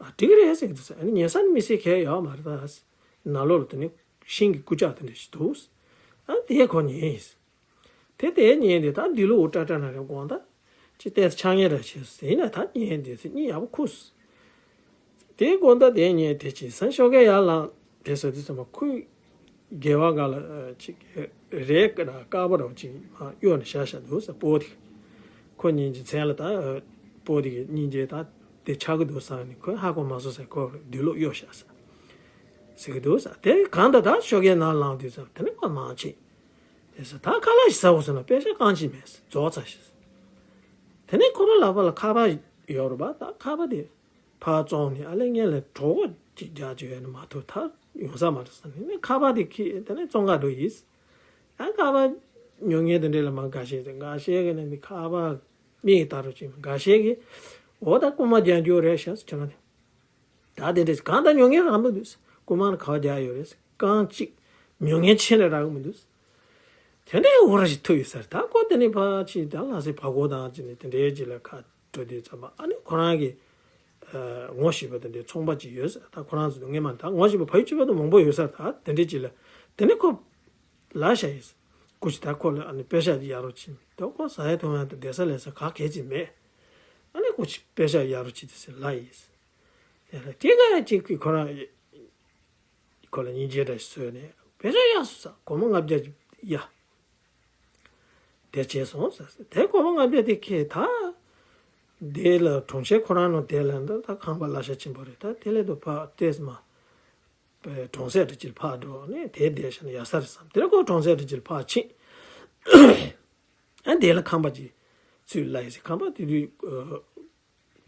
ཨ་འགྲིག་རེད་ཟེར་གི་འདུག་ས། ཨ་ནི་ཉལ་ས་ནི་མི་སེར་གས་ཡོད་མ་རེད་ད། ནང་ལོགས་ལ་དེ་ནས་ཤིང་གི་སྐུ་ཅག་དེ་འདྲ་ཞིག་འདུག་ཨ་དེ་ཁོ་ཉལ་ཡིན་ཟེར། དེ་དེ་ཉིན་དེ་ད་འདི་ལོ་འུ་ཏྲ་ཏྲ་ན་རེ་དགོང་ད་ཅི་ཏེ་ཆ་ངེ་ར་ཆེ་ཟེར་ན་ད་ཉིན་དེ་ཚེ་གཉིད་ཡག་པོ་ཁུགས། དེ་དགོང་ད་དེ་ཉིན་དེ་ཅི་སང་ཞོགས་ཀས་ཡར་ལངས་དེ་ཟེར་དུས་ཙམ་པ་ཁོས་སྒལ་བ་སྒང་ལ་ཅིག་རས་ཀ་ར་དཀར་པོ་ར་ཅིག་མ་གཡོགས་ནས་བཞག་བཞག་འདུག་ས། སྤོ་དེ་ཁོ་ཉིན་གྱི་མཚན་ལ་ད་སྤོ་དེ་གི་སྙིང་རྗེ་ད་དེ་ཆགས་ཀྱི་འདུག་ས་ནི་ཁོས་ཧ་གོ་མ་སོང་ས། ཁོ་འདི་ལོ་གཡོགས་བཞག་ས་ཟེར་གི་འདུག་ས། དེ་གང་ད་ད་ཞོགས་ཀས་ནང་ལངས་དུས་ཙམ་དེ་ནི་ཁོ་མང་ཆེ། དེ་ས་ད་ཁ་ལག་ཞིག་ཟ་འོ་ཟེར་ན་པེ་ཤ་རྐང་གཅིག་མེད་ཟེར། རྫོགས་ཚར་ཤག་ཟེར། དེ་ནས་ཁོ་རང་ལག་པ་ལ་ཁ་པར་ཡོད་རེད་པ། ད་ཁ་པར་དེ་ཕར་བཙོང་ནས་ཨ་ལས་ངས་ལས་གྲོགས་པོ་ཅིག་རྒྱག་ཅིག་ཡོད་ན་མ་ཐུབ་ཐབས་ཡོང་ས་མ་རེད་ཟེར་ནས་ཁ་པར་དེ་ཁྱེར་དེ་ནས་བཙོང་ག་འགྲོ་ཡིན་ཟེར། ཨ་ཁ་པར་ཉོ་མཁན་དེ་འདྲས་ལ་མ་འགའ་ཤས་དེ་འགའ་ཤས་ཀྱི་ནས་ཁ་པར་མིག་ལྟ་རུ་ཅིག་འགའ་ཤས་ཀྱིས་འོ་ད་རྐུ་མ་རྒྱག་རྒྱུ་རེད་ཤག་ཟེར་ཁྱེད་རང་དེ། ད་དེ་འདྲས་གང་ལྟར་ཉོ་མཁན་རག་མི་འདུག་རྐུ་མ་ནི་ག་བ་རྒྱག་ཡོད་རེད། རྐང་གཅིག་ཉོ་མཁན་ཆེ་ནས་རག་གི་མི་འདུག་དེ་འདྲའི་འོ་ར་ཞིག་ཐུག་ཡོད་ས་རེད། ད་ཁོ་དེ་ནས་ཕར་ཕྱིན་ད་ལྷ་སའི་བར་སྐོར་དང་ཅི་ནས་དེ་འདྲའི་ཅི་ལ་ཁ་འགྲོ་དུས་ཙམ་པ་ཨ་ནི་ཁོ་རང་གི་ངོ་ཤེས་པ་དེ་འདྲའི་ཚོང་པ་ཅིག་ཡོད་ས། ད་ཁོ་རང་ཚོ་དང་སྔོན་མ་ད་ངོ་ཤེས་པ་ཕ་ཡུལ་གཅིག་པ་དང་མང་པོ་ཡོད་ས་རེད། ད་དེ་འདྲའི་ཅི་ལ་དེ་ནས་ཁོ་ལ་ཤ་ཡིན། སྐུ་ཅི་ད་ཁོ་ལ་ཨ་ནི་པེ་ཤ་ཅིག་གཡར་རོགས་བྱིན། ད་ཁོ་ཟ་ཡ་འཐུང་ཡ་དང་བསྡད་ས་ལས་ས་ག་གལ་ཅིག་མེད། ཨ་ནི་སྐུ་ཅི་པེ་ཤ་གཡར་རོགས་བྱིན་དེ་ཟེར་ལ་ཡིན། དེ་ལ་དེ་ག་ཅིག་གིས་ཁོ་རང་ཁོ་ལ་སྙིང་རྗེ་འདྲ་ཞིག་བཟོས་ནས་པེ་ཤ་གཡར་སོང་ས། སྒོར་མོ་ལྔ་བརྒྱ་ཅིག་གཡར། དེ་བྱས་སོང་ས། དེ་སྒོར་མོ་ལྔ་བརྒྱ་དེ་ཁྱེར་ད་དེ་ལ་གྲོང་ཁྱེར་ཁོ་རང་ནང་དེ་ལ་འདི་ད་ཁང་པ་གླ་ཆ་ཆེན་པོ་རེད། ད་དེ་ལས་དུ་ཕ་ཏེས་མ་པའི་གྲོང་གསེབ་དེ་ཅིག་ཕར་འགྲོ་ནས་དེ་བསྡད་བཞག་ན་ཡག་ས་རེད་བསམ། དེ་ལ་ཁོ་གྲོང་གསེབ་དེ་ཅིག་ཕར་ཕྱིན། ཨ་དེ་ལ་ཁང་པ་ཅིག་ཚུར་གླ་ཡིན་ཟེར། ཁང་པ་དེ་དུས་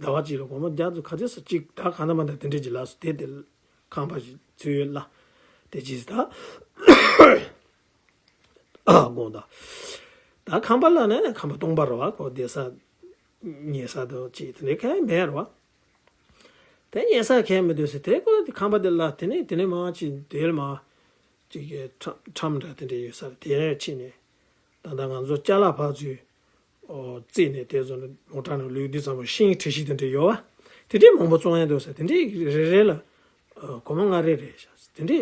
ཟླ་བ་གཅིག་ལ་སྒོར་མོ་བརྒྱ་དང་ག་ཚོད་ས་གཅིག་ད་གང་ལྟར་མ་ལྟར་དེ་འདྲས་ཅིག་ལགས་སོ། དེ་དེ་ཁང་པ་ཞིག་ཚུར་གླ་དེ་ཅིག་ད། ཨ་དགོངས་དག་ད་ཁང་པ་གླ་ནས་ཁང་པ་སྟོང་པ་རེད་བ། ཁོ་བསྡད་ས་ཉལ་ས་དང་ཅིག་དེ་འདྲའི་གང་ཡང་མེད་རེད་བ། དེ་ཉལ་ས་གང་ཡང་མི་འདུག་ཟེར། དེ་ཁོ་ཁང་པ་དེ་གླ། དེ་ནས་དེ་ནས་མར་ཅིག་དེར་མར་ཅིག་གི་ཁྲམ་ཁྲམ་འདྲ་དེ་འདྲ་ཡོད་ས་རེད། དེ་ནས་ཕྱིན་ནས་ད་ལྟ་ང་ཚོ་ཅ་ལག་ཕར་ཚུར་ཨོ་རྩིས་ནས་དེ་ཚོ་ནི་མོ་ཊ་ནང་བླུགས་དུས་ཙམ་པ་ཤིང་གྲུ་བཞི་དེ་འདྲ་ཡོད་བ། དེ་འདྲའི་མང་པོ་བཙོང་ཡ་འདུག་ཟེར། དེ་འདྲའི་རེ་རེ་ལ་ཨོ་སྒོར་མོ་ལྔ་རེ་རེ་བཞག་ཟེར། དེ་འདྲའི་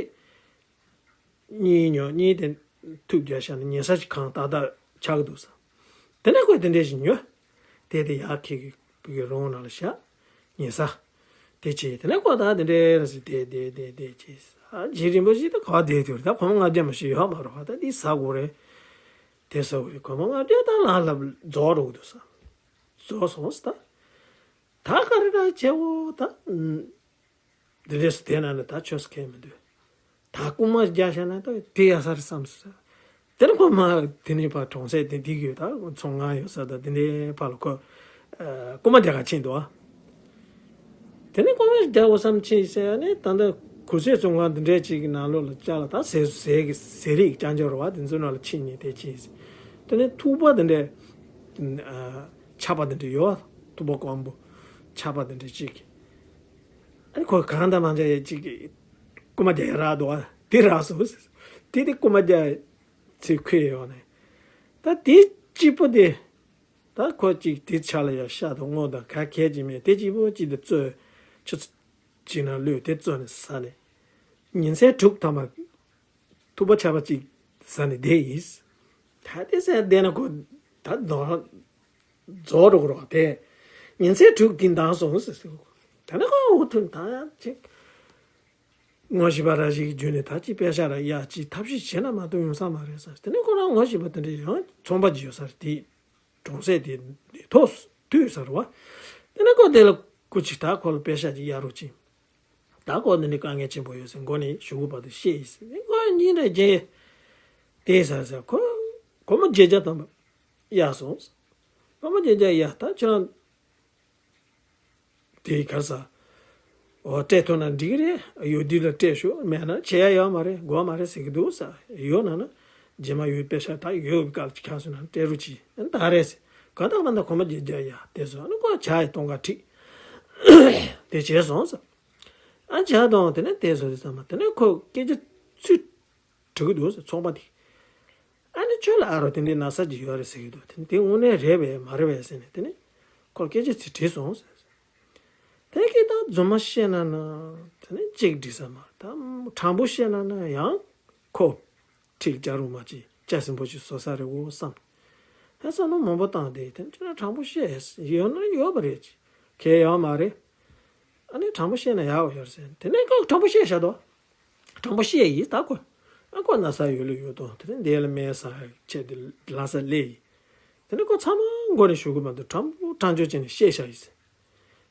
གཉིས་ཉོ། གཉིས་དེ་ཐུག་རྒྱག་བཞག་ན་ཉལ་ས་ཅིག་གང་ཏག་ཏག་ཆགས་ཀྱི་འདུག་ཟེར། དེ་ནས་ཁོས་དེ་འདྲ་ཞིག་ཉོས། དེ་དེ་ཡར་ཁྱེར་གི་བུ་གི་རོང་ནང་ལ་བཞག་ཉལ་ས། དེ་བྱས་དེ་ནས་ཁོ་ད་དེ་འདྲ་རེ་ཟེར་དེ་དེ་དེ་དེ་བྱས་ཨ་རྗེས་རིང་པོ་ཞིག་ད་ག་བ་བསྡད་དུས་ད་སྒོར་མོ་ལྔ་བརྒྱ་མ་ཞིག་ཡོད་མ་རེད་བ། ད་འདི་ཟ་དགོས་རེད། དེ་ཟ་དགོས་རེད། སྒོར་མོ་ལྔ་བརྒྱ་ད་ལྷག་ལྷག་རྫོགས་འགྲོ་གི་འདུག་ཟེར། རྫོགས་སོང་ཟེར་ད། ད་ག་རེ་ད་བྱེད་འོ་ད། འདི་འདྲས་བསྡད་ན་ནི་ད་ཆོས་སུ་ཁེལ་མི་འདུག་ད་རྐུ་མ་རྒྱག་བྱས་ན་ད་དེ་ཡག་ས་རེད་བསམ་སོང་། དེ་ནས་ཁོ་མ་དེ་ནས་ཕར་གྲོང་གསེབ་དེ་འདི་གི་ད་ཚོང་ཁང་ཡོད་ས་ད་དེ་འདྲའི་ཕར་ལ་ཁོ་རྐུ་མ་རྒྱག་ག་ཕྱིན་འདུག་དེ་ནས་རྐུ་མ་རྒྱག་འོ་བསམ་ཕྱིན་ཟེར་ཡ་ནས་ད་ལྟ་གུ་སེ་ཚོང་ཁང་འདི་འདྲས་ཅིག་གི་ནང་ལོགས་ལ་བཅར་ལ་ད་ཟས་ཟས་ཀྱི་ཟས་རིགས་རྐྱང་རྐྱང་རེད་བ། དེ་ཚོ་ནང་ལ་ཕྱིན་ནས་དེ་ཕྱིན་ཟེར། དེ་ནས་ཐུག་པ་འདི་འདྲས་ཆག་པ་འདི་འདྲས་ཡོད་བ། ཐུག་པ་སྐམ་པོ་ཆག་པ་འདི་འདྲས་ཅིག་ཨ་ནི་ཁོ་གང་དང་མ་འཇལ་ཡས་ཅིག་རྐུ་མ་རྒྱག་ཡ་རག་འདུག་ཨ། དེ་རག་སོང་། དེ་དེ་རྐུ་མ་རྒྱག་ཚུར་ཁུར་ཡོང་ནས། ད་དེ་གཅིག་པོ་དེ་ད་ཁོ་ཅིག་དེ་ཆ་ལ་ཡ་ཤ་དང་སྔོ་དང་ག་གས་ཅིག་མེད། དེ་གཅིག་པོ་གཅིག་དེ་བཙོས་ཆུ་ཚོད་གཅིག་ནང་བླུགས་དེ་བཙོས་ནས་ཟ་ནས་ཉིན་མཚན་དྲུག་ཐམ་པ་ཐུག་པ་ཆག་པ་གཅིག་ཟ་ནས་བསྡད་ཡིན། ད་དེ་ཟ་བསྡད་ན་ཁོ་ད་ནོར་རྫོགས་འགྲོ་གི་རེད་བ། དེ་ཉིན་མཚན་དྲུག་གིན་འདང་སོང་ཟེར་ཟེར། ད་ནི་ཁོ་འུ་ཐུག་ད་ཡང་ཅིག་ངོ་ཤེས་པ་ར་ཞིག་གི་བརྒྱུད་ནས་ད་ཅིག་པེ་ཤ་ར་གཡར་ཅིག་ཐབས་ཤེས་བྱས་ན་མ་གཏོགས་ཡོང་ས་མ་རེད་ཟེར། དེ་ནས་ཁོ་རང་ངོ་ཤེས་པ་དེ་འདྲ་ཡང་ཚོང་པ་ཅིག་ཡོད་ས་རེད། དེ་གྲོང་གསེབ་དེ་ཐོག་ཐུག་ས་རེད་བ། དེ་ནས་ཁོ་དེ་ལ་སྐུ་ཅིག་ད་ཁོ་ལ་པེ་ཤ་ཅིག་གཡར་རོགས་གྱིས། ད་ཁོ་འདི་ནས་དཀའ་ངལ་ཆེན་པོ་ཡོད་ཟེར་མགོ་ནས་གཞུག་གུ་བར་དུ་བཤད་ཡིན་ཟེར་ནས་ཁོ་གཉིས་འདྲ་རྗེས་དེ་ཟེར་ཟེར། ཁོ་ སྒོར་མོ་བརྒྱད་བརྒྱ་ཐམ་པ་གཡར་སོང་། སྒོར་མོ་བརྒྱད་བརྒྱ་གཡར། ད་ཁྱེད་རང་དེ་གར་ས། འོ། སྤྲད་ཐུབ་ན་འགྲིག་གི་རེད། ཡོད་དུས་ལ་སྤྲད་ཤོག་མེད་ན་བྱེད་ཡ་ཡོད་མ་རེད། དགོས་མ་རེད་ཟེར་གྱི་འདུག་ས། ཡོད་ན་ན། རྗེས་མ་ཡོད་པའི་ཤ་ད་ཡོད་ག་ལ་ཁྱག་སོང་ན་སྤྲད་རོགས་གྱིས། ཨ་ནི་ད་རེད་ཟེར། གང་ལྟར་མ་ད་སྒོར་མོ་བརྒྱད་བརྒྱ་གཡར་དེ་སོང་། ཨ་ནི་ཁོ་ཇ་ཡི་གཏོང་ག་ཁྲིད། དེ་བྱས་སོང་ས། ཨ་ཇ་དང་དེ་ནས་དེ་སོང་དུས་ཙམ་པ་དེ་ནས་ཁོ་སྐད་ཆ་ཚུར་དྲི་གི་འདུག་ས། ཚོང་པ་དེ། ཨ་ནི་ཁྱོད་ལ་ཨ་རོ་དེ་འདྲའི་ན་ཚ་ཅིག་ཡོད་རེད་ཟེར་གྱི་འདུག་དེ་དེ་དངོས་གནས་རེད་པས་མ་རེད་པས་ཟེར་ནས་དེ་ནས་ཁོ་ལ་སྐད་ཆ་ཚིག་དྲིས་སོང་ཟེར། དེ་གི་ད་རྫུན་མ་བཤད་ན་ན་དེ་ནས་གཅིག་འགྲིག་ས་མ་རེད། ད་དྲང་པོ་བཤད་ན་ན་ཡང་ཁོ་ཁྲིག་རྒྱག་རུང་མ་ཅིག་སྐྱ་སིམ་པོ་ཅིག་བཟོ་ས་རེད་འོ་བསམ། ཧེ་བསམ་བློ་མང་པོ་བཏང་སྟེ་དེ་ཁྱོད་ལ་དྲང་པོ་བཤད་ཡོད་ན་ཡོད་པ་རེད། གལ་ཡོད་མ་རེད། ཨ་ནི་དྲང་པོ་བཤད་ན་ཡག་པོ་ཡོད་རེད་ཟེར། དེ་ནས་ཁོ་དྲང་པོ་བཤད་བཞག་དོ། དྲང་པོ་བཤད་ཡིན་ད་ཁོ། ཨ་ཁོ་ན་ཚ་ཡོད་ལོ་ཡོད་དོ། དེ་ནས་འདི་ལ་སྨན་ཟ་ཆེད་དེ་ལྷ་ས་སླེབས་ཡིན། དེ་ནས་ཁོ་ཚང་མ་མགོ་ནས་ཞུ་གི་མ་འདུག་དྲང་པོ་དྲང་བརྗོད་བྱས་ནས་བཤད་བཞག་ཡིན་ཟེར།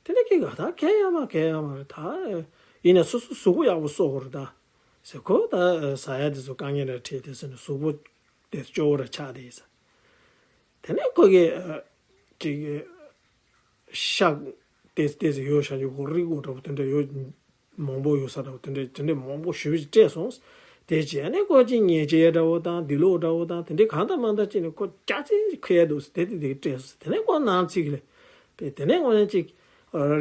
དེ་ནས་ཁྱེད་ཀ་ད་གལ་ཡོད་མ་གལ་ཡོད་མ་རེད་ད། ཡིན་ན་སོ་སོ་གཟུགས་པོ་ཡག་པོ་གསོ་དགོས་རེད་ད། ཟེར། ཁོ་ད་ཟ་ཡ་དེ་ཚོ་དཀའ་ངལ་ར་འཕྲད་དེ་ཟེར་ནས་གཟུགས་པོ་དེ་སྐྱོ་བོ་ར་ཆགས་དེ་ཡིན་ཟེར། དེ་ནས་ཁོ་གི་ཅིག་ཤ་ཏེས་ཏེས་ཡོད་ཤ་ཡོད་གོ་རིག་གོ་འདྲ་པོ་དེ་འདྲ་ཡོད། མང་པོ་ཡོད་ས་འདྲ་པོ་དེ་འདྲ་དེ་འདྲ་མང་པོ་ཞེ་པོ་ཅིག་སྤྲད་སོང་། དེ་རྗེས་ནས་ཁོ་ཅིག་ཉལ་ཆས་འདྲ་པོ་དང་དུག་ལོག་འདྲ་པོ་དང་དེ་འདྲ་གང་ལྟར་མ་ལྟར་ཅིག་ནས་ཁོ་སྐྱག་རྫུན་ཅིག་ཁུར་ཡ་འདུག་ཟེར། དེ་དེ་དེ་སྤྲད་སོང་། དེ་ནས་ཁོ་ནང་ཚིག་ལས་པས་དེ་ནས་དངོས་གནས་ཅིག་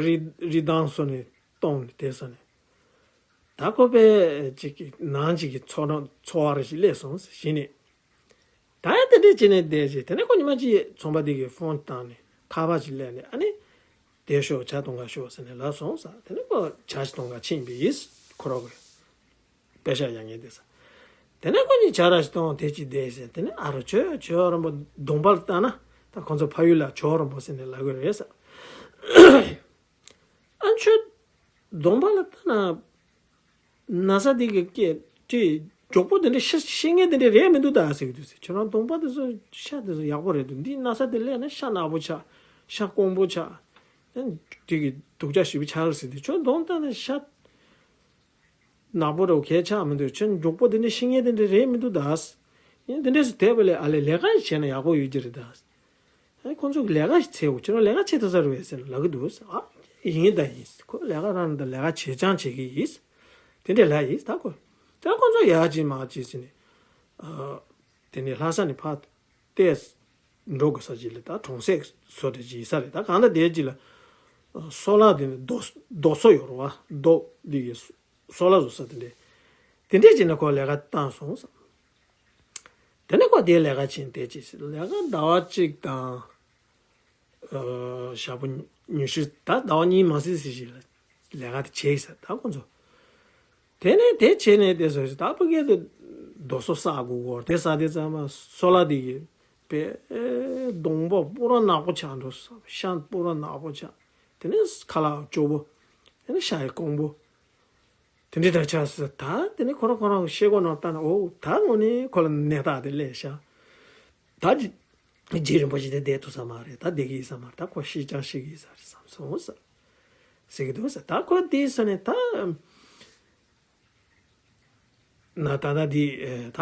རི་རི་དྭགས་བཟོས་ནས་གཏོང་ནས་དེ་བཟོས་ནས། ད་ཁོ་པས་ཅིག་གི་ནང་ཅིག་གི་འཚོ་སྣང་འཚོ་བ་རེ་ཞིག་སླེབས་སོང་ཟེར་གཞི་ནས། ད་ཡང་དེ་འདྲས་བྱས་ནས་བསྡད་ཅིག་དེ་ནས་ཁོ་ཉི་མ་ཅིག་ཚོང་པ་དེ་གིས་ཕོན་བཏང་ནས་ཁ་པར་ཅིག་སླེབས་ནས། ཨ་ནི་དེ་ཤོག་ཇ་གཏོང་ག་ཤོག་ཟེར་ནས་ལབ་སོང་ཟེར། དེ་ནས་ཁོ་ཇ་ཞིག་གཏོང་ག་ཕྱིན་པ་ཡིན། ཁོ་རང་གི་པེ་ཤག་ཡ་ངེས་དེ་ཟེར། དེ་ནས་ཁོ་གཉིས་ཇ་ར་ཞིག་གཏོང་དེ་ཅིག་བསྡད་ཟེར། དེ་ནས་ཨ་རོ་ཁྱོད་ཇོ་རིན་པོ་གདོང་པ་ལ་ལྟ་ན། ད་ཁོང་ཚོ་ཕ་ཡུལ་ལ་ཇོ་རིན་པོ་ཟེར་ནས་ལབ་གི་རེད་ཟེར། ཨ་ཁྱོད་གདོང་པ་ལ་ལྟ་ན་ན་ཚ་དེ་གི་སྐད་དེ་མགྱོགས་པོ་དེ་འདྲ་ཤི་ཤི་ངེས་དེ་འདྲ་རེད་མི་འདུག་ད་ཟེར་གི་འདུག་ཟེར། ཁྱོད་རང་གདོང་པ་དེ་ཚོ་ཤ་དེ་ཚོ་ཡག་པོ་རེད་འདུག་འདི་ན་ཚ་དེ་སླེབས་ན་ཤ་ནག་པོ་ཆགས། ཤ་སྐོང་པོ་ཆགས། དེ་གི་སྡུག་ཅག་ཞེ་པོ་ཆགས་ཟེར་དུས་ཁྱོད་གདོང་ལྟ་ན་ཤ་ནག་པོ་རེད་གས་ཆགས་མི་འདུག་ཁྱོད་མགྱོགས་པོ་དེ་འདྲ་ཤི་ངེས་དེ་འདྲ་རེད་མི་འདུག་ད། ཡིན་དེ་འདྲས་སུ་དེ་བས་ལས་ཨ་ལས་ལས་ཀ་ཞིག་བྱས་ན་ཡག་པོ་ཡོད་ཀྱི་རེད་ད། ཨ་ཁོང་ཚོ་གི་ལས་ཀ་ཞིག་འཚོལ་དགོས། ཁྱོད་རང་ལས་ཀ་བྱེད་ཐུབ་ས་རེད་པས་ཟེར་ན་ལབ་གི་འདུག་ཨ་ཡིན་ད་ཡིན། ཁོ་ལས་ཀ་རང་ད་ལས་ཀ་བྱེད་ཅང་བྱེད་ཀྱི་ཡིན། དེ་འདྲས་ལབ་ཡིན་ད་ཁོ། དེ་ཁོང་ཚོ་ཡག་ཅིག་མ་ཅིག་ཟེར་ནས། ཨ་དེ་ནས་ལྷ་ས་ནས་ཕར་བལྟས་འགྲོ་དགོས་ས་ཅིག་ལ་ད་གྲོང་གསེབ་བཟོ་འདྲ་ཅིག་ཡིན་ས་རེད། ད་གང་ལྟར་དེ་ཅིག་ལ་སོལ་ར་དེ་ནས་རྡོ་རྡོ་སོལ་ཡོད་རེད་པ། རྡོ་འདི་གི་སོལ་ར་བཟོ་ས་དེ་འདྲས། དེ་འདྲས་བྱས་ནས་ཁོ་ལས་ཀ་བཏང་སོང་ཟེར། དེ་ནས་ཁོ་དེའི་ལས་ཀ་བྱས་བསྡད་ཅིག་ཟེར། ལས་ཀ་ཟླ་བ་གཅིག་དང་ཨ་ཞག་པོ་ཉི་ཤུ། ད་ཟླ་བ་གཉིས་མ་ཟིན་ཟིན་ཞིག་ལ་ལས་ཀ་དེ་བྱས་ཟེར་ད་ཁོ་ཚོ། དེ་ནས་དེ་བྱས་ནས་དེ་ཟེར་ད་ཕ་གི་དེ་རྡོ་སོལ་བསག་དགོས་གོ། དེ་བསགས་དུས་ཙམ་པ་སོལ་ར་དེ་གི་པས་གདོང་པ་པུ་ར་ནག་པོ་ཆགས་འགྲོ། ཤ་པུ་ར་ནག་པོ་ཆགས། དེ་ནས་ཁ་ལག་སྐྱོ་པོ། དེ་ནས་ཤ་ཡི་སྐོང་པོ། དེ་འདྲའི་འདྲ་ཆགས་ཟེར། ད་དེ་ནས་ཁོ་རང་ཁོ་རང་ཤེལ་སྒོ་ནང་ལྟ་ན། འོ་ད་དངོས་གནས་ཁོ་ལ་ནད་རྟགས་དེ་སླེབས་ཤག་ད་རྗེ་རིན་པོ་ཆེ་དེ་བསྡད་ཐུབ་ས་མ་རེད། ད་བསྡད་ཀྱི་ཡིན་ས་མ་རེད། ད་ཁོ་ཤི་ཅང་ཤི་གི་ཡིན་ས་རེད་བསམ་སོང་ཟེར། ཟེར་གི་འདུག་ཟེར། ད་ཁོ་དེ་ས་ནས་ད་ན་ད་ད་དེ་ད་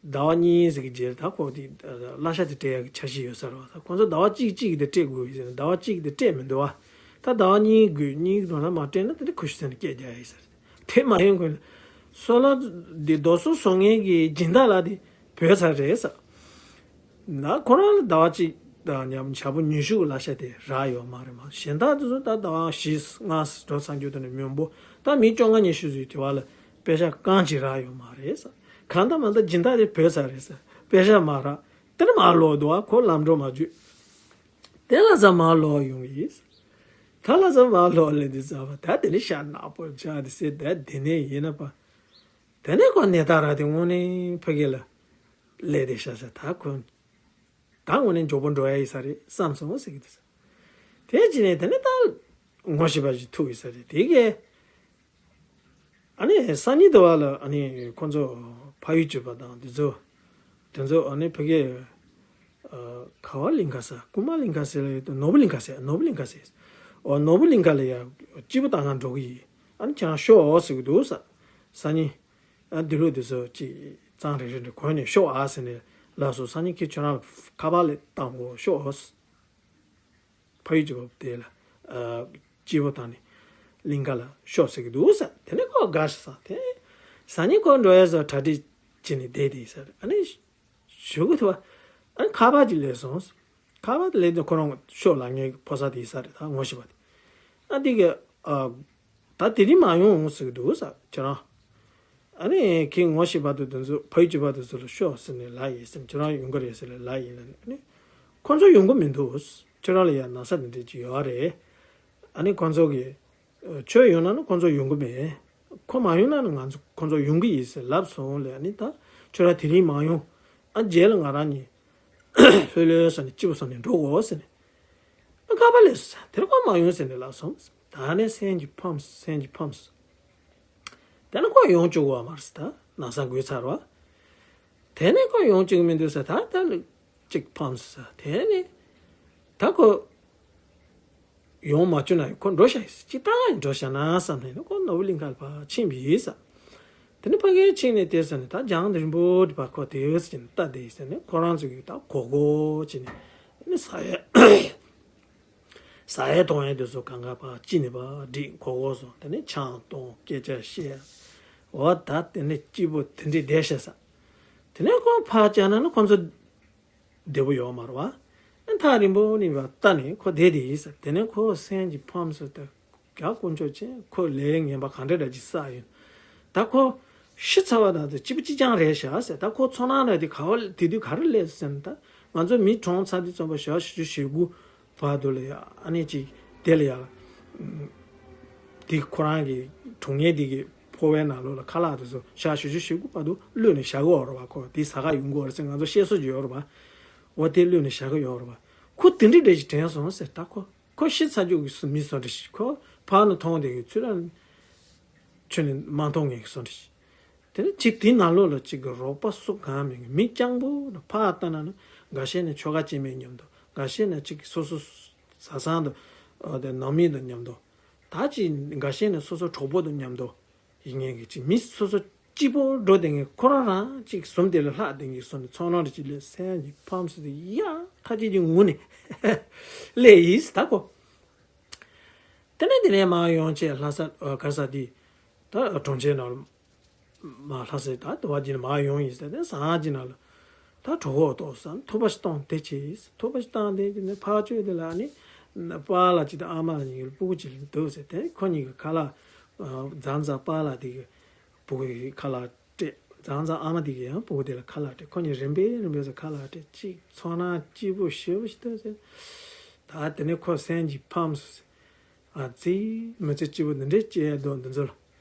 ཟླ་བ་གཉིས་ཟིག་གི་རྗེས་ད་ཁོ་དེ་གླ་ཆ་དེ་སྤྲད་ཡག་གི་འཆར་གཞི་ཡོད་ས་རེད་བ། ད་ཁོ་ཚོ་ཟླ་བ་གཅིག་གཅིག་གི་དེ་སྤྲད་དགོས་ཡོད་ཟེར་ན་ཟླ་བ་གཅིག་གི་དེ་སྤྲད་མི་འདུག་བ། ད་ཟླ་བ་གཉིས་དགོས། གཉིས་གི་ནང་ལ་མ་སྤྲད་ན་དེ་འདྲ་ཁུ་བྱུག་ཟེར་ནས་སྐད་རྒྱག་ཡ་ཡིན་ས་རེད། དེ་མ་ཡོང་གོང་ལ་སོལ་ར་དེ་རྡོ་སོལ་བཟོ་མཁན་གི་སྦྱིན་བདག་ལགས་དེ་བོད་ཚ་རེད་ས། ན་ཁོ་རང་ལ་ཟླ་བ་གཅིག་དང་མཉམ་ཞག་པོ་ཉི་ཤུ་གི་གླ་ཆ་དེ་རག་ཡོད་མ་རེད་མ། གཞན་དག་དེ་ཚོ་ད་ཟླ་བ་བཞི་ལྔ་འགྲོ་ཚར་རྒྱུ་དེ་ནས་མི་འབོར་ད་མི་བཅོ་ལྔ་ཉི་ཤུ་ཟིག་དེ་བ་ལ་པེ་ཤ་རྐང་གཅིག་རག་ཡོད་མ་རེད་ས། གང་ལྟར་མ་ལྟར་སྦྱིན་བདག་དེ་བོད་ཚ་རེད་ས། པེ་ཤ་མ་རག་དེ་ནས་མར་ལོག་འདུག་བ། ཁོ་ལམ་འགྲོ་མ་བརྒྱུད། དེ་ལ་ས་མར་ལོག་ཡོང་གི་ཡིན། ད་ལ་ས་མར་ལོག་ལེ་དེ་ས་བ་ད་དེ་ནས་ཤ་ནག་པོ་ཆགས་དེ་ཟེར། ད་དེ་ནས་ཡིན་ན་པ། དེ་ནས་ཁོ་ནད་རྟགས་རག་དེ་དངོས་གནས་ཕ་གི་ལ་སླེབས་བསྡད་ཤག་ཟེར། ད་ཁོ་ད་དངོས་གནས་མགྱོགས་པོ་འགྲོ་ཡ་ཡིན་ས་རེད་བསམ་སོང་ཟེར་གི་འདུག་ཟེར། དེ་རྗེས་ནས་དེ་ནས་ད་ངོ་ཤེས་པ་ཞིག་ཐུག་ཡོད་ས་རེད། དེ་གས་ཨ་ནི་སང་ཉིན་དེ་བ་ལ་ཨ་ནི་ཁོ་ཚོ་ཕ་ཡུལ་གྱོད་པ་དང་དེ་ཚོ་དེ་ཚོ་ཨ་ནི་ཕ་གི་ཨ་ག་བ་གླིང་ག་ས། རྐུན་མ་གླིང་ག་ས་ལ་ཡོད་དོ། ནོར་བུ་གླིང་ག་ས། ནོར་བུ་གླིང་ག་ས། འོ་ནོར་བུ་གླིང་ག་ལ་ཡ་སྐྱིད་པོ་བཏང་ག་འགྲོ་གི་ཡིན། ཨ་ནི་ཁྱེད་རང་ཤོག་ཟེར་གི་འདུག་ས། སང་ཉིན་ཨ་འདི་ལོ་དེ་ཚོ་ཅིག་གཙང་རེ་རེ་འདྲ་གོན་ནས་ཤོག་ཨ་ཟེར་ནས་ ལགས་སོ། སང་ཉིན་ཁྱེད་ཁྱོད་རང་ཁ་པར་ལ་བཏང་གོ་ཤོག། ཕ་ཡུལ་གྱི་བབ་དེ་ལ་ཨ་སྐྱིད་པོ་བཏང་ནས་གླིང་ག་ལ་ཤོག་ཟེར་གི་འདུག་ཟེར། དེ་ནས་ཁོ་དགའ་ཤག་ཟེར། དེ་སང་ཉིན་ཁོ་འགྲོ་ཡ་ཟེར་གྲ་སྒྲིག་བྱས་ནས་བསྡད་དེ་ཟེར། ཨ་ནི་ཞུ་གི་ཐུབ་པ། ཨ་ནི་ཁ་པར་ཅིག་སླེབས་སོང་། ཁ་པར་དེ་སླེབས་དུས་ཁོ་རང་ཤོག་ལ་ངའི་ཕོ་གསར་དེ་ཡིན་ས་རེད། ད་ངོ་ཤེས་པ་དེ། ཨ་དེ་གི་ཨ་ད་དེ་རིང་མ་ཡོང་ཟེར་གི་འདུག་ཟེར་ཁྱེད་རང་། ཨ་ནི་ཁྱེད་ངོ་ཤེས་པ་དེ་དེ་ཚོ་ཕ་ཡུལ་གྱི་བབ་དེ་ཚོ་ལ་ཤོག་ཟེར་ནས་ལབ་ཡིན་ཟེར། ཁྱེད་རང་ཡོང་གི་རེད་ཟེར་ལབ་ཡིན་ལབ་ནས། ཨ་ནི་ཁོ་ཚོ་ཡོང་གི་མི་འདུག། ཁྱེད་རང་ལ་ཡ་ན་ཚ་དེ་འདྲ་ཅིག་ཡོད་རེད། ཨ་ནི་ཁོ་ཚོ་གི་ཁྱོད་ཡོང་ན་ནི་ཁོ་ཚོ་ཡོང་གི་མེད། ཁོ་མ་ཡོང་ན་ནི་ང་ཚོ་ཁོ་ཚོ་ཡོང་གི་ཡིན་ཟེར་ལབ་སོང་ལབ། ཨ་ནི་ད་ཁྱོད་རང་དེ་རིང་མ་ཡོང་། ཨ་རྗེས་ལ་ང་རང་གཉིས་ལྷོད་ལྷོད་བཟོས་ནས་སྐྱིད་པོ་བཟོས་ནས་འགྲོ་དགོས་ཟེར་ནས། ཨ་ཁ་པར་སླེབས་སོང་ཟེར། དེར་ཁོ་མ་ཡོང་ཟེར་ནས་ལབ་སོང་ཟེར། ད་ནི་སེམས་ཀྱི་ཕམ་སོང་། སེམས་ཀྱི་ཕམ་སོང་། དེ་ནི་ཁོ་ཡོང་བཅུག་པ་མ་རེད་ཟེར། ད་ན་ཚ་འགོས་ཚར་བ། དེ་ནས་ཁོ་ཡོང་བཅུག་མི་འདུག་ཟེར། ད་ད་ནི་གཅིག་ཕམ་སོང་ཟེར། དེ་ནས་ད་ཁོ་ཡོང་མ་བཅུག་ན་ཁོ་འགྲོ་ཤག་ཡིན་ཟེར། ཅི་ལྟར་ཡང་འགྲོ་ཤག་ན་བསམ་ནས་ནི་ཁོ་ནོར་བུ་གླིང་ཁ་ལ་ཕར་ཕྱིན་པ་ཡིན་ཟེར། དེ་ནས་ཕ་གིར་ཕྱིན་ནས་དེ་ཟེར་ནས་ད་རྒྱང་རིང་པོ་དེ་ཕར་ཁོ་དེ་ཟེར་ནས་ལྟ་དེ་ཟེར་ནས་ཁོ་རང་ཚོ་གིས་ད་གོ་གོ་བྱས་ནས་ནི་ས་ཡ་ཟ་ཡས་གཏོང་ཡས་དེ་ཚོ་གང་ག་ཕར་ཅི་ནས་ཕར་སྒྲིག་གོ་གོ་སོང་། དེ་ནས་ཆང་བཏུང་སྐད་ཆ་བཤད། འོ་ད་དེ་ནས་སྐྱིད་པོ་དེ་འདྲས་བསྡད་ཤག་ཟེར། དེ་ནས་ཁོ་ཕར་བཅར་ན་ནི་ཁོ་ཚོ་བདེ་པོ་ཡོད་མ་རེད་པ། ཨ་ཐག་རིང་པོ་ནས་ཕར་ལྟ་ནས་ཁོ་བསྡད་དེ་ཡིན་ཟེར། དེ་ནས་ཁོ་སེམས་ཀྱི་ཕམ་སོང་སྟེ། རྒྱ་དཀོན་མཆོག་མཁྱེན། ཁོ་ལས་ངན་པ་གང་འདྲ་འདྲ་ཅིག་བསགས་ཡོད། ད་ཁོ་ཤི་ཚར་བ་དང་དེ་གཅིག་པ་གཅིག་རྐྱང་རེད་ཤག་ཟེར། ད་ཁོ་ཚོར་སྣང་རེད་དེ་ག་བ་དེ་དུས་ག་རེ་སླེབས་ཟེར་ན། ད་ང་ཚོ་མི་གྲོངས་ཚར་དུས་ཙམ་པ་ཞག་བཞི་བཅུ་ཞེ་དགུ་བར་དུ་ལ་ཡ་ཨ་ནི་ཅིག་དེ་ལ་ཡ་དེ་ཁོ་རང་གི་གྲོངས་ངེས་དེ་གི་ཕོ་བའི་ནང་ལོགས་ལ་ཁ་ལག་དེ་ཚོ་ཞག་བཞི་བཅུ་ཞེ་དགུ་བར་དུ་གློད་ནས་བཞག་གི་ཡོད་རེད་པ། ཁོ་དེ་ཟ་ག་ཡོང་གི་ཡོད་རེད་ཟེར་ང་ཚོ་བཤད་སྲོལ་ཅིག་ཡོད་རེད་པ། འོ་དེ་གློད་ནས་བཞག་གི་ཡོད་རེད་པ། ཁོ་དེ་འདྲ་འདྲ་ཞིག་དྲན་སོང་ཟེར། ད་ཁོ། ཁོ་ཤི་ཚར་རྒྱུ་གི་སུ་མི་སུ་འདྲ་ཞིག་ཁོ་ཕར་ནས་མཐོང་བསྡད་ཡོད་ཚུལ་ལ། ཁྱོད་ནི་མ་མཐོང་ངེས་ཀྱི་སུ་འདྲ་ཞིག་དེ་ནས་ཅིག་དེའི་ནང་ལོགས་ལ་ཅིག་གི་རོགས་པ་སུ་གང་མེད་ཀྱི་མི་སྤྱང་པོ་ནི་ཕར་ལྟ་ན་ནི་འགའ་ཤས་ནི་ཆོལ་ཁ་གཅིག་མིན་མཉམ་དུ། འགའ་ཤས་ནི་ཅིག་གི་སོ་སོ་བཟའ་ཚང་དང་། ཨ་དེ་ནང་མི་དང་མཉམ་དུ། ད་ཅིག་འགའ་ཤས་ནི་སོ་སོ་གྲོགས་པོ་དང་མཉམ་དུ། ཡིན་ངེས་ཀྱི་ཅིག་མི་སོ་སོ་སྐྱིད་པོ་འགྲོ་བསྡད་མཁན་ཁོ་རང་རང་ཅིག་ཟུམ་དེ་ལ་ལྷག་བསྡད་མཁན་སོང་ནས་ཚོར་སྣང་རེ་ཅིག་སླེབས། སེམས་ཀྱི་ཕམ་སོང་སྟེ་ཡ་ཁ་ཅིག་གི་ངུ་ནས་སླེབས་ཡིན་ཟེར། ད་ཁོ་དེ་ནས་དེ་ནས་མར་ཡོང་བྱས་ལྷ་ས་ཨ་ག་ས་དེ་ད་གྲོང་ཁྱེར་ནང་ལ་མར་ལྷ་སའི་ད་དུ་བ་ཅིག་ནས་མར་ཡོང་ཡིན་ཟེར། དེ་ཟངས་ཅིག་ནང་ལ་ད་གྲོད་ཁོག་ལྟོགས་ཟེར་ཐུག་པ་ཞིག་བཏུང་དེ་བྱས། ཐུག་པ་ཞིག་བཏུང་དེ་དེ་ནས་ཕར་ཕྱོགས་དེ་ལ་ནི་པཱ་ལགས་ཅིག་དང་ཨ་མ་ལགས་གཉིས་ཀྱི་སྤུ་གུ་ཅིག་འདུག་ཟེར། དེ་ཁོ་གཉིས་ཀྱི་ཁ་ལག་ཨ་རྫོང་གི་པཱ་ལགས་དེ་གི་སྤུ་གུ་གི་ཁ་ལག་སྤྲད། རྫོང་གི་ཨ་མ་དེ་གིས་ཡང་སྤུ་གུ་དེ་ལ་ཁ་ལག་སྤྲད། ཁོ་གཉིས་རིམ་པས་རིམ་པས་སུ་ཁ་ལག་སྤྲད། ཅིག་ཚོར་སྣང་སྐྱིད་པོ་ཞེ་པོ་ཞིག་འདུག་ཟེར། ད་དེ་ནས་ཁོ་སེམས་ཀྱི་ཕམ་སོང་ཟེར། ཨ་ཙི། མི་ཚེ་སྐྱིད་པོ་འདི་འདྲའི་སྐྱེལ་འདུག་འདི་ཚོ་ལ།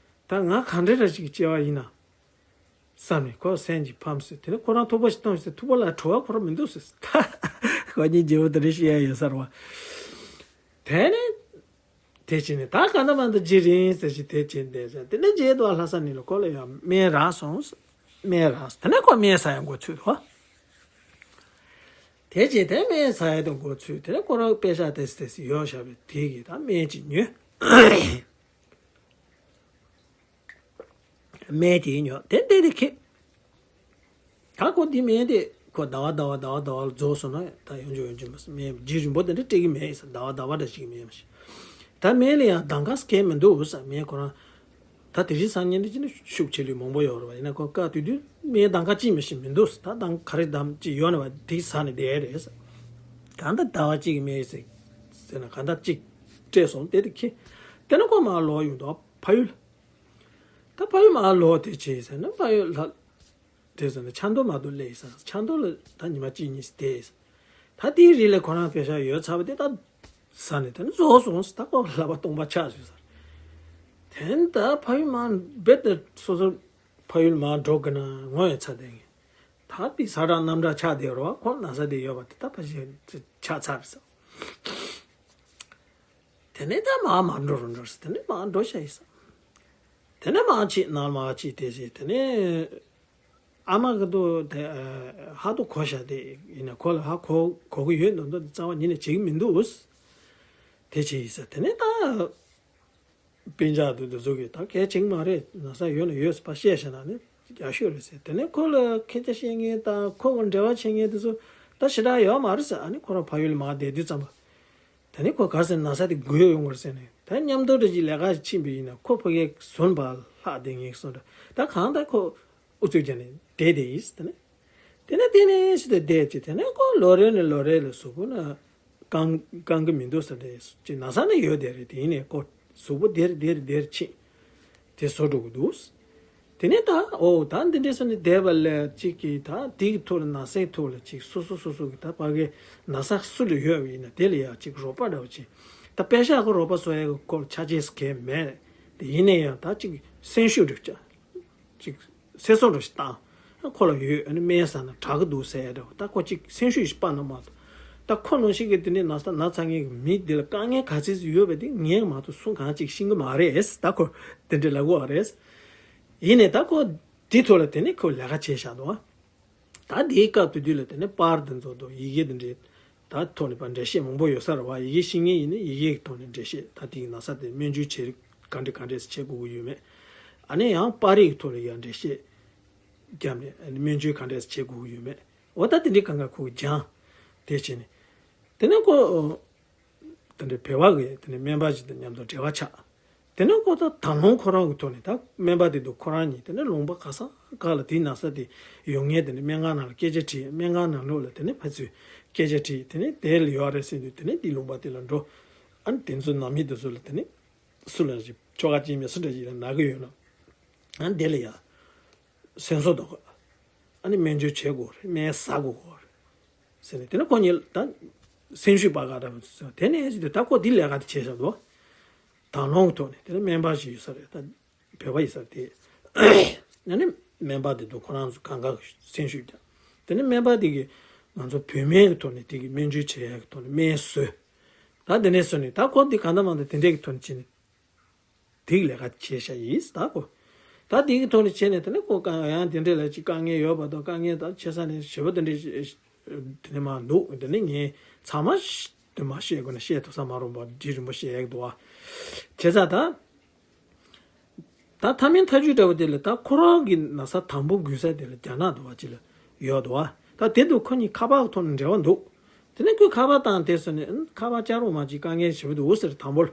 ད་ང་ག་འདྲ་འདྲ་ཞིག་སྐྱེ་བ་ཡིན་ན་བསམ་ནས་ཁོ་སེམས་ཀྱི་ཕམ་སོང་ཟེར། དེ་ནས་ཁོ་རང་ཐུག་པ་ཞིག་བཏུང་ཟེར། ཐུག་པ་ལ་བྲོ་བ་ཁོ་རང་མི་འདུག་ཟེར། ད་ཁོ་གཉིས་རྗེ་བོ་དེ་འདྲ་བཤད་ཡ་ཡོད་ས་རེད་པ། དེ་ནས་དེ་བྱས་ནས་ད་ག་ན་མ་ད་རྗེས་རིང་ཟེར་ཞིག་དེ་བྱས་བསྡད་ཟེར། དེ་ནས་རྗེས་དུ་ལྷ་ས་ནས་ལ་ཁོ་ལ་ཡང་སྨན་རག་སོང་། སྨན་རག་སོང་། དེ་ནས་ཁོ་སྨན་ཟ་ཡ་འགོ་ཚུགས་རེད་པ། དེ་བྱས་དེ་སྨན་ཟ་ཡ་དེ་འགོ་ཚུགས། དེ་ནས་ཁོ་རང་པེ་ཤག་ཏོག་ཙམ་ཏོག་ཙམ་ཡོད་བཞག་པས་དེ་གིས་ད་སྨན་ཅིག་ཉོས། སྨན་དེ་ཉོས་དེ་བལྟས་ཏེ་ཁྱེད། ད་ཁོ་འདི་སྨན་དེ་ཁོ་ཟླ་བ་ཟླ་བ་ཟླ་བ་ཟླ་བ་ལ་རྫོགས་སོང་ན་ད་ཡོང་རྒྱུ་ཡོང་རྒྱུ་མ་སོང་། སྨན་རྒྱུན་རིང་པོ་དེ་འདྲ་སྤྲད་ཀྱི་མེད་ཟེར། ཟླ་བ་ཟླ་བ་འདྲ་ཞིག་མེད་མ་ཤེས། ད་སྨན་ལ་ཡང་གདམ་ག་གང་མི་འདུག་ཟེར། སྨན་ཁོ་རང་ད་དེ་རིང་སང་ཉིན་འདྲ་ཅིག་ནི་ཤུགས་ཆེ་ལུས་མང་པོ་ཡོད་རེད་པ། ཡིན་ན་ཁོ་སྐབས་དེ་དུས་སྨན་གདམ་ག་གང་ཅི་མི་ཤེས་མི་འདུག་ཟེར། ད་གདམ་ག་ག་རེ་གདམ་ཅིག་ཡོད་ན་བ་དེ་ཟ་ནས་བསྡད་རེད་ཟེར། གང་ལྟར་ཟླ་བ་གཅིག་གི་སྨན་ཟེར་ཟེར་ན་གང་ལྟར་གཅིག་སྤྲད་སོང་། དེ་དེ་ཁྱེད། དེ་ནས་ཁོ་མར་ལོག་ཡོང་དུས་ཕ་ཡུལ། ད་ཕ་ཡུལ་མར་ལོག་དེ་བྱས་ཟེར་ན་ཕ་ཡུལ་ལ། དེ་ཟེར་ན་ཆབ་མདོ་མ་གཏོགས་སླེབས་ཟེར། ཆབ་མདོ་ལ་ད་ཉི་མ་གཅིག་གཉིས་བསྡད་ཟེར། ད་དེའི་རིང་ལ་ཁོ་རང་པེ་ཤག་ཡོད་ཚར་བ་དེ་ད་ཟ་ནས་དེ་ནས་རྫོགས་སོང་ཟེར། ད་ཁོ་ལག་པ་སྟོང་པ་ཆགས་སོང་ཟེར། དེ་ནས་ད་ཕ་ཡུལ་མར་རྦད་དེ་སོ་སོ་ཕ་ཡུལ་མར་འགྲོ་དགོས་ན་ངོ་ཡོད་ཚར་དེ་ངས། ད་དེ་ཟ་འཕྲང་རྣམ་གྲངས་ཆགས་བསྡད་རེད་པ། ཁོ་ན་ཚ་དེ་ཡོད་པ་དེ་ད་ཕ་ཤག་ཆགས་ཚར་ཟེར། དེ་ནས་ད་མར་མར་འགྲོ་རུ་འགྲོ་ཟེར། དེ་ནས་མར་འགྲོ་ཤག་ཡིན་ཟེར། དེ་ནས་མར་ཕྱིན་ནང་མར་ཕྱིན་དེ་ཟེར། དེ་ནས་ཨ་མ་གི་དོ་དེ་ཧ་ཏོ་གོ་ཤག་དེ་ཡིན་ན་ཁོ་ལ་ཧ་གོ་གོ་གི་ཡོད་འདུག་འདུག་རྩ་བ་ཉིད་ནས་བྱེད་ཀྱི་མི་འདུག་ཟེར། དེ་བྱས་ཡིན་ཟེར། དེ་ནས་ད་སྤུན་ཀྱག་དེ་དེ་ཚོ་གིས་ད་གལ་ཆེན་མ་རེད། ན་ཚ་ཡོད་ན་ཡོད་ཟེར་ཕར་བཤད་བཤད་ན་ནི་ རྒྱག་ཤོས་རེད་ཟེར། དེ་ནས་ཁོ་ལ་སྐད་ཆ་བཤད་མཁན་དང་ཁོ་གི་འབྲེལ་བ་བྱེད་མཁན་དེ་ཚོ་ད་ཞེ་དྲག་ཡོད་མ་རེད་ཟེར། ཨ་ནི་ཁོ་རང་ཕ་ཡུལ་ལ་མར་བསྡད་དུས་ཙམ་པ། ད་ནི་ཁོ་ག་རེ་ཟེར་ན་ཟ་དེ་འགུལ་ཡོང་གི་རེད་ཟེར་ནས། ད་མཉམ་དུ་འདྲ་ཅིག་ལས་ཀ་ཞིག་ཕྱིན་པ་ཡིན་ན་ཁོ་ཕ་གིར་ཟུར་པ་ལྷག་བསྡད་མཁན་གྱི་བཟོ་འདྲ། ད་གང་ལྟར་ཁོ་ཨུ་ཚུགས་བརྒྱབ་ནས་བསྡད་བསྡད་ཡིན་ཟེར། ད་ནི་དེ་ནས་དེ་ནས་ཞིག་ཏུ་བསྡད་ཅིག་དེ་ནས་ཁོ་ལོ་རེ་ནས་ལོ་རེ་ལ་གཟུགས་པོ་ན་རྐང་རྐང་གི་མི་འདུག་ཟེར་ཏེ་ཅིག་ན་ཟ་ན་ཡོད་བསྡད་རེད། དེ་ཡིན་ནས་ཁོ་གཟུགས་པོ་དེར་དེར་དེར་ཕྱིན། དེ་བཟོ་འགྲོ་གི་འདུག་དེ་ནས་ད་ཨོ་ད་འདི་འདྲས་སོང་ནས་བསྡད་པ་ལས་གཅིག་གིས་ད་དེ་གི་ཐོག་ལ་ན་ཟས་ཐོག་ལ་གཅིག་སོ་སོ་སོ་སོ་གི་ད་ཕ་གི་ན་ཟ་སུ་ལ་ཡོད་པ་ཡིན་ན་དེ་ལ་ཡ་གཅིག་རོགས་པ་འདྲ་བ་བྱེད། ད་པེ་ཤག་གི་རོགས་པ་བཟོ་ཡ་གི་སྐོར་ཆ་རྐྱེན་གང་མེད། དེ་ཡིན་ན་ཡང་ད་གཅིག་སེམས་ཤུགས་འདྲ་བྱ། གཅིག་གསེར་སོ་འདྲ་ཞིག་བཏང་། ཁོ་ལ་ཡོད། ཨ་ནི་སྨན་ཟ་ན་དྲག་གི་འདུག་ཟེར་ཡ་འདྲ་བ། ད་ཁོ་གཅིག་སེམས་ཤུགས་ཤིག་སྤར་ན་མ་གཏོགས། ད་ཁོ་ནང་བཞིན་གྱི་དེ་འདྲའི་ན་ཚ་ན་ཚ་མཁན་གྱི་མི་དེ་ལ་དཀའ་ངལ་ག་ཚད་ཡོད་པ་དེ་ངས་མ་གཏོགས་སུ་གང་གཅིག་ཤེས་ཀྱི་མ་རེད། ད་ཁོ་དེ་འདྲ་ལབ་གི་ཡོད་རེད། ཡིན་ནའི་ད་ཁོ་དེ་ཐོག་ལ་དེ་ནས་ཁོ་ལས་ཀ་བྱས་བཞག་འདུག་ད་དེའི་སྐབས་དེ་དུས་ལ་དེ་ནས་པར་དེ་ཚོ་དང་ཡི་གེ་དེ་འདྲའི་ད་ཐོག་ནས་པར་འགྲེལ་བཤད་མང་པོ་ཡོད་ས་རེད་བ། ཡི་གེ་ཤེས་མཁན་ཡིན་ན་ཡི་གེ་གི་ཐོག་ནས་འགྲེལ་བཤད། ད་དེ་གི་ན་ཚ་དེ་སྨན་བཅོས་བྱེད་ག་འདྲ་ག་འདྲས་བྱེད་དགོས་ཀྱི་ཡོད་མེད། ཨ་ནི་ཡང་པར་རིས་ཀྱི་ཐོག་ལ་ཡང་འགྲེལ་བཤད་བརྒྱབ་ནས་ཨ་ནི་སྨན་བཅོས་ག་འདྲས་བྱེད་དགོས་ཀྱི་ཡོད་མེད། འོ་ད་དེ་འདྲའི་གང་ག་ཁོ་གི་སྦྱང་དེ་བྱས་ནས། དེ་ནས་ཁོ་དེ་འདྲའི་བོད་པ་གི་དེ་ནས་སྨན་པ་ཞིག་དང་མཉམ་དུ་འབྲེལ་བ་ཆགས། དེ་ནས་ཁོ་ད་ད་ལོང་ཁོ་རང་གི་ཐོག་ནས་ད་སྨན་པ་དེ་དུ་ཁོ་རང་གཉིས་དེ་ནས་ལུང་པ་ག་ས་ག་ལ་དེའི་ན་ཚ་དེ་ཡོད་མཁན་དེ་ནས་སྨན་ཁང་ནང་ལ་སྐད་ཆ་དྲིས། སྨན་ཁང་ནང་ལོགས་ལ་དེ་ནས་ཕར་ཚུར་སྐད་ཆ་དྲིས། དེ་ནས་དེ་ལ་ཡོད་རེད་ཟེར་དུས་དེ་ནས་དེའི་ལུང་པ་དེ་ལ་འགྲོ། ཨ་ནི་དེ་ཚོ་ནང་མི་དེ་ཚོ་ལ་དེ་ནས་སུ་ལ་ཅིག་ཁྱོ་ག་ཅིག་མེད་སུ་འདྲ་ཅིག་ལ་ན་གི་ཡོད་ན། ཨ་ནི་དེ་ལ་ཡ་སེམས་གསོ་ཐོག་ཨ་ནི་སྨན་བཅོས་བྱེད་དགོས་རེད། སྨན་ཟ་དགོས་རེད་ཟེར་ནས། དེ་ནས་ཁོ་གཉིས་ད་སེམས་ཤུགས་སྤར་ག་འདྲ་བ་ཟེར། དེ་ནས་ཟེར་དུས་ད་ཁོ་འདི་ལས་ཀ་དེ་བྱས་བཞག་འདུག་ད་ལོང་གི་ཐོག་ནས་དེ་ནས་སྨན་པ་ཞིག་ཡོད་ས་རེད། ད་བོད་པ་ཡིན་ས་རེད་དེ། ཨ་ནི་སྨན་པ་དེ་ཚོ་ཁོ་རང་ཚོ་གང་ག་སེམས་ཤུགས་རྒྱག་དེ་ནས་སྨན་པ་དེ་གིས་ང་ཚོ་བོད་སྨན་གྱི་ཐོག་ནས་དེ་གི་སྨན་བཅོས་བྱེད་ཡག་གི་ཐོག་ནས་སྨན་བཟོས། ད་དེ་ནས་བཟོས་ནས་ད་ཁོ་འདི་གང་ལྟར་མང་ལྟར་དེ་འདྲས་ཀྱི་ཐོག་ནས་བྱས་ནས། དེ་གི་ལས་ཀ་བྱས་བཞག་ཡིན་ད་ཁོ། ད་དེ་གི་ཐོག་ནས་བྱས་ནས་དེ་ནས་ཁོ་གང་ཡང་དེ་འདྲས་ལ་ཅིག་དཀའ་ངལ་ཡོད་པ་དང་དཀའ་ངལ་ད་ཆེ་ས་ནས་ཞེ་པོ་དེ་འདྲས་དེ་ནས་མ་འདུག་དེ་ནས་ངས་ཚང་མ་དེ་མ་བཤད་དགོས་ན་བཤད་ཐུབ་ས་མ་རུང་བ་འདི་རིང་པོ་བཤད་ཡག་འདུག་བ། བྱས་ཙང་ད། ད་མཐའ་མའི་མཐའ་མཇུག་འདྲ་བོ་དེ་ལ་ད་ཁོ་རང་གི་ན་ཚ་དང་པོ་འགོས་ས་དེ་ལ་རྒྱ་ནག་འདྲ་བ་ཅིག་ལ་ཡོད་འདུག་བ། ད་དེ་དུས་ཁོ་གཉིས་ཁ་པར་གྱི་ཐོག་ནས་འབྲེལ་བ་འདུག་དེ་ནས་ཁོས་ཁ་པར་བཏང་དེ་སོང་ནས་ཨ་ཁ་པར་བཅར་རོགས་མ་བྱེད་དཀའ་ངལ་ཞེ་པོ་འདུག་ཟེར་དང་པོ་ལ།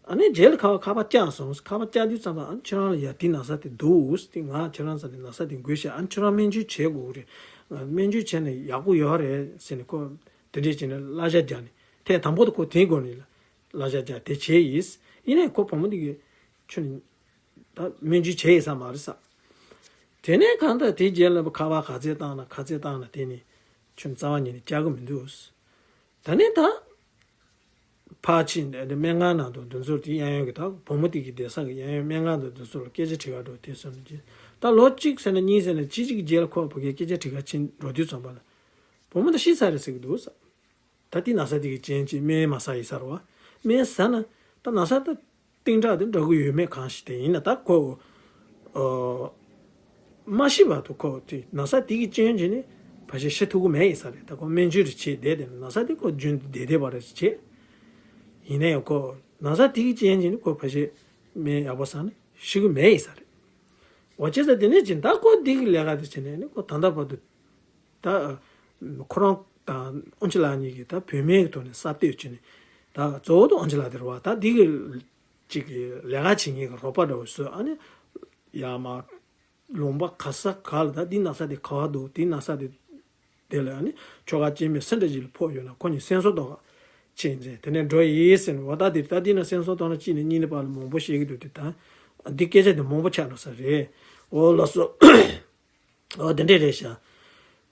ཨ་ནི་རྗེས་ལ་ཁ་པར་ཁ་པར་བཅར་སོང་། ཁ་པར་བཅར་དུས་ཙམ་པ་ཨ་ཁྱོད་རང་ལ་ཡ་དེ་ན་ཚ་དེ་འདུག་དེ་ང་ཁྱོད་རང་ཚ་ནས་ན་ཚ་དེ་འགོས་ཤག་ཨ་ཁྱོད་རང་སྨན་བཅོས་བྱེད་དགོས་རེད། སྨན་བཅོས་བྱས་ནས་ཡག་པོ་ཡོད་རེད་ཟེར་ནས་ཁོ་དེ་འདྲས་བྱས་ནས་གླ་ཆ་རྒྱག་ནས་དེ་དང་པོ་དུ་ཁོ་དེའི་སྒོ་ནས་ལ། གླ་ཆ་རྒྱག་དེ་བྱས་ཡིན། ཡིན་ནའི་ཁོ་བུ་མོ་དེ་གིས་ཁྱོད་ནི་ད་སྨན་བཅོས་བྱས་ཡིན་ས་མ་རེད་ས། དེ་ནས་གང་ལྟར་དེའི་རྗེས་ལ་ཁ་པར་ག་ཚད་བཏང་ན་ག་ཚད་བཏང་ན་དེ་ནི་ཁྱོད་རྩ་བ་ཉིད་ནས་བཅར་གི་མི་འདུག་ད་ནི་ད་ཕར་ཕྱིན་དེ་སྨན་ཁང་ནང་དུ་འདི་ཚོར་དེ་གཡས་གཡོན་གྱི་ད་བུ་མོ་དེ་གི་བསྡད་ས་གི་གཡས་གཡོན་སྨན་ཁང་དུ་འདི་ཚོར་ལ་སྐད་ཆ་དྲི་ག་འགྲོ་དེ་སོང་ནས་ད་ལོ་གཅིག་ཟེར་ན་གཉིས་ཟེར་ན་གཅིག་གཅིག་གི་རྗེས་ལ་ཁོ་བུ་གའི་སྐད་ཆ་དྲི་ག་ཕྱིན་འགྲོ་དུས་ཙམ་པ་ལ་བུ་མོ་དེ་ཤི་ཚར་རེད་ཟེར་གི་འདུག་ས། ད་དེ་ན་ཚ་དེ་གི་རྐྱེན་གྱིས་སྨན་མ་ཟ་ཡི་ཟེར་བ། སྨན་ཟ་ན་ད་ན་ཚ་ད་གཏིང་དྲག་དེ་འདྲ་གི་ཡོད་མེད་གང་ཤེས། དེ་ཡིན་ན་ད་ཁོ་ཨོ་མ་ཤི་བར་དུ་ཁོ་དེ་ན་ཚ་དེ་གི་རྐྱེན་གྱིས་ནི་ཕལ་ཆེར་ཤི་ཐུབ་ཀྱི་མེད་ཡིན་ས་རེད། ད་ཁོ་སྨན་བཅོས་རེ་བྱས་བསྡད་དེ་ན་ཚ་དེ་ཁོ་རྒྱུན་དུ་བསྡད་བསྡད་པ་རེ་བྱས། ཡིན་ན་ཡང་ཁོ་ན་ཚ་དེ་གི་རྐྱེན་གྱིས་ནི་ཁོ་ཕལ་ཆེར་སྨན་ཡག་པོ་ཟ་ནས་ཤི་གི་མེད་ཡིན་ས་རེད། འོ་བྱས་ཙང་དེ་ནས་ཅི་ད་ཁོ་དེ་གི་ལས་ཀ་དེ་བྱས་ནས་ནི་ཁོ་ད་ལྟ་བར་དུ། ད་ཁོ་རང་དང་ཨོན་ཅི་ལགས་གཉིས་ཀྱིས་ད་བུད་མེད་ཀྱི་ཐོག་ནས་གསར་གཏོད་བྱས་ནས་ད་གཙོ་བོ་དེ་ཨོན་ཅི་ལགས་དེ་རེད་བ། ད་འདི་གི་ཅིག་གི་ལས་ཀ་བྱེད་མཁན་གྱི་རོགས་པ་འདྲ་བོ་བཟོས། ཨ་ནི་ཡར་མར་ལུང་པ་ག་ས་ག་ལ་ད་འདི་ན་ཚ་དེ་ག་བ་འདུག་འདི་ན་ཚ་དེ་དེ་ལ་ཨ་ནི་ཁྱོ་ག་སྐྱེ་དམན་སུ་འདྲ་ཞིག་ལ་ཕོག་ཡོད་ན་ཁོ་གཉིས་སེམས་གསོ་གཏོང་ག་ཕྱིན་ཚེ་དེ་ནས་འགྲོ་ཡིན་ཟེར་ནས། འོ་ད་དེ་ད་འདི་ན་སེམས་གསོ་གཏོང་ན་གཅིག་ནས་གཉིས་ནས་བར་ལ་མང་པོ་བཤད་ཀྱི་འདུག་དེ་ད་འདི་སྐད་ཆ་དེ་མང་པོ་ཆགས་འགྲོ་ས་རེད། འོ་ལགས་སོ། ཨོ་དེ་འདྲས་རེད་ཤག་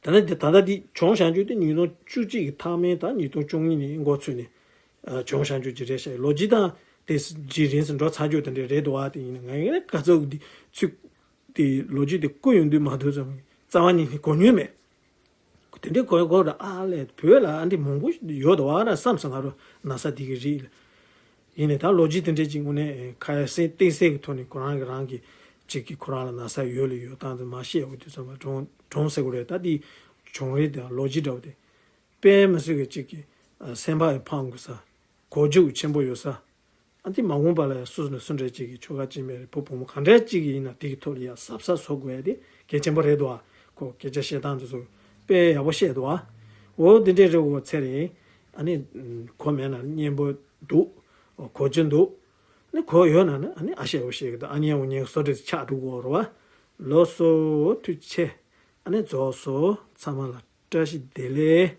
ད་ནི་དེ་ད་ལྟ་འདི་བྱུང་བཞག་རྒྱུ་དེ་ཉིས་སྟོང་བཅུ་གཅིག་གི་མཐའ་མའི་ད་ཉིས་སྟོང་བཅུ་གཉིས་ནས་འགོ་ཚུགས་ནས་ཨ་བྱུང་བཞག་རྒྱུ་ཅིག་རེད་ཤག་ལོ་རྒྱུས་དང་དེ་ཇི་རིང་སུ་འགྲོ་ཚར་རྒྱུ་དེ་འདྲས་རེད་འདུག་ཨ། དེ་ཡིན་ན་ང་ཡིན་ན་ག་ཚོད་འདི་ཚུགས་དེ་ལོ་རྒྱུས་དེ་བསྐུར་ཡོང་དུས་མ་ཐུབ་ཙང་རྩ་བ་ཉིད་ནས་གོ་མྱོང་མེད། དེ་འདྲས་གོ་གོ་ར་ཨ་ལས་བོད་ལ་ཨ་འདྲས་མང་པོ་ཡོད་འདུག་ཨ་ར་བསམ་སོང་ང་རང་ན་ཚ་དེ་གི་རིགས་ལ། ཡིན་ནའི་ད་ལོ་རྒྱུས་དེ་འདྲས་ཅིག་དངོས་གནས་ཁ་ཡ་སེ་གཏིང་གསལ་གྱི་ཐོག་ནས་ཁོ་རང་གི་རང་གི་ཅིག་གིས་ཁོ་རང་ལ་ན་ཚ་ཡོད་ལ་ཡོད་སྟངས་དེ་མ་བཤད་འོ་དུས་ཙམ་པ་གྲོངས་གྲོངས་ཟེར་དགོས་རེད། ད་འདི་བྱུང་རིམ་དང་ལོ་རྒྱུས་འདྲ་བོ་དེ་དཔེ་མི་སྲིད་ཀྱི་ཅིག་གི་སེམས་པ་ཡི་ཕངས་དགོས་ས། གོ་རྒྱུ་ཆེན་པོ་ཡོད་ས། ཨ་ནི་མ་འོངས་པ་ལ་ཡང་སུ་ནས་སུ་འདྲ་ཅིག་གི་ཆོལ་ཁ་གཅིག་མེད་རེད། བུ་བུ་མོ་ག་འདྲ་ཅིག་གི་ཡིན་ན་དེ་གི་ཐོག་ལ་ཡང་གཟབ་གཟབ་བཟོ་དགོས་ཡ་དེ་གལ་ཆེན་པོ་རེད་འདུག་ཨ། ཁོ་སྐད་ཆ་བཤད་སྟངས་དེ་ཚོ་དཔེ་ཡག་པོ་བཤད་འདུག་ཨ། འོ་འདི་འདྲས་རེད། འོ་ཚེ་རིང་། ཨ་ནི་གོ་མེད་ན་སྙན་པོ་འདུག་གོ་རྒྱུ་འདུག་ཨ་ནི་གོ་ཡོད་ན་ནི་ཨ་ནི་ཨ་བཤད་འོ་བཤད་གི་འདུག་ཨ་ནི་ཡང་འོ་ཉན་བཟོ་འདྲས་ཆགས་འགྲོ་གི་ཡོད་རེད་བ། ལགས་སོ། ཐུགས་རྗེ་ཆེ། ཨ་ནི་རྫོགས་སོ། ཚང་མ་ལ་བཀྲ་ཤིས་བདེ་ལེགས།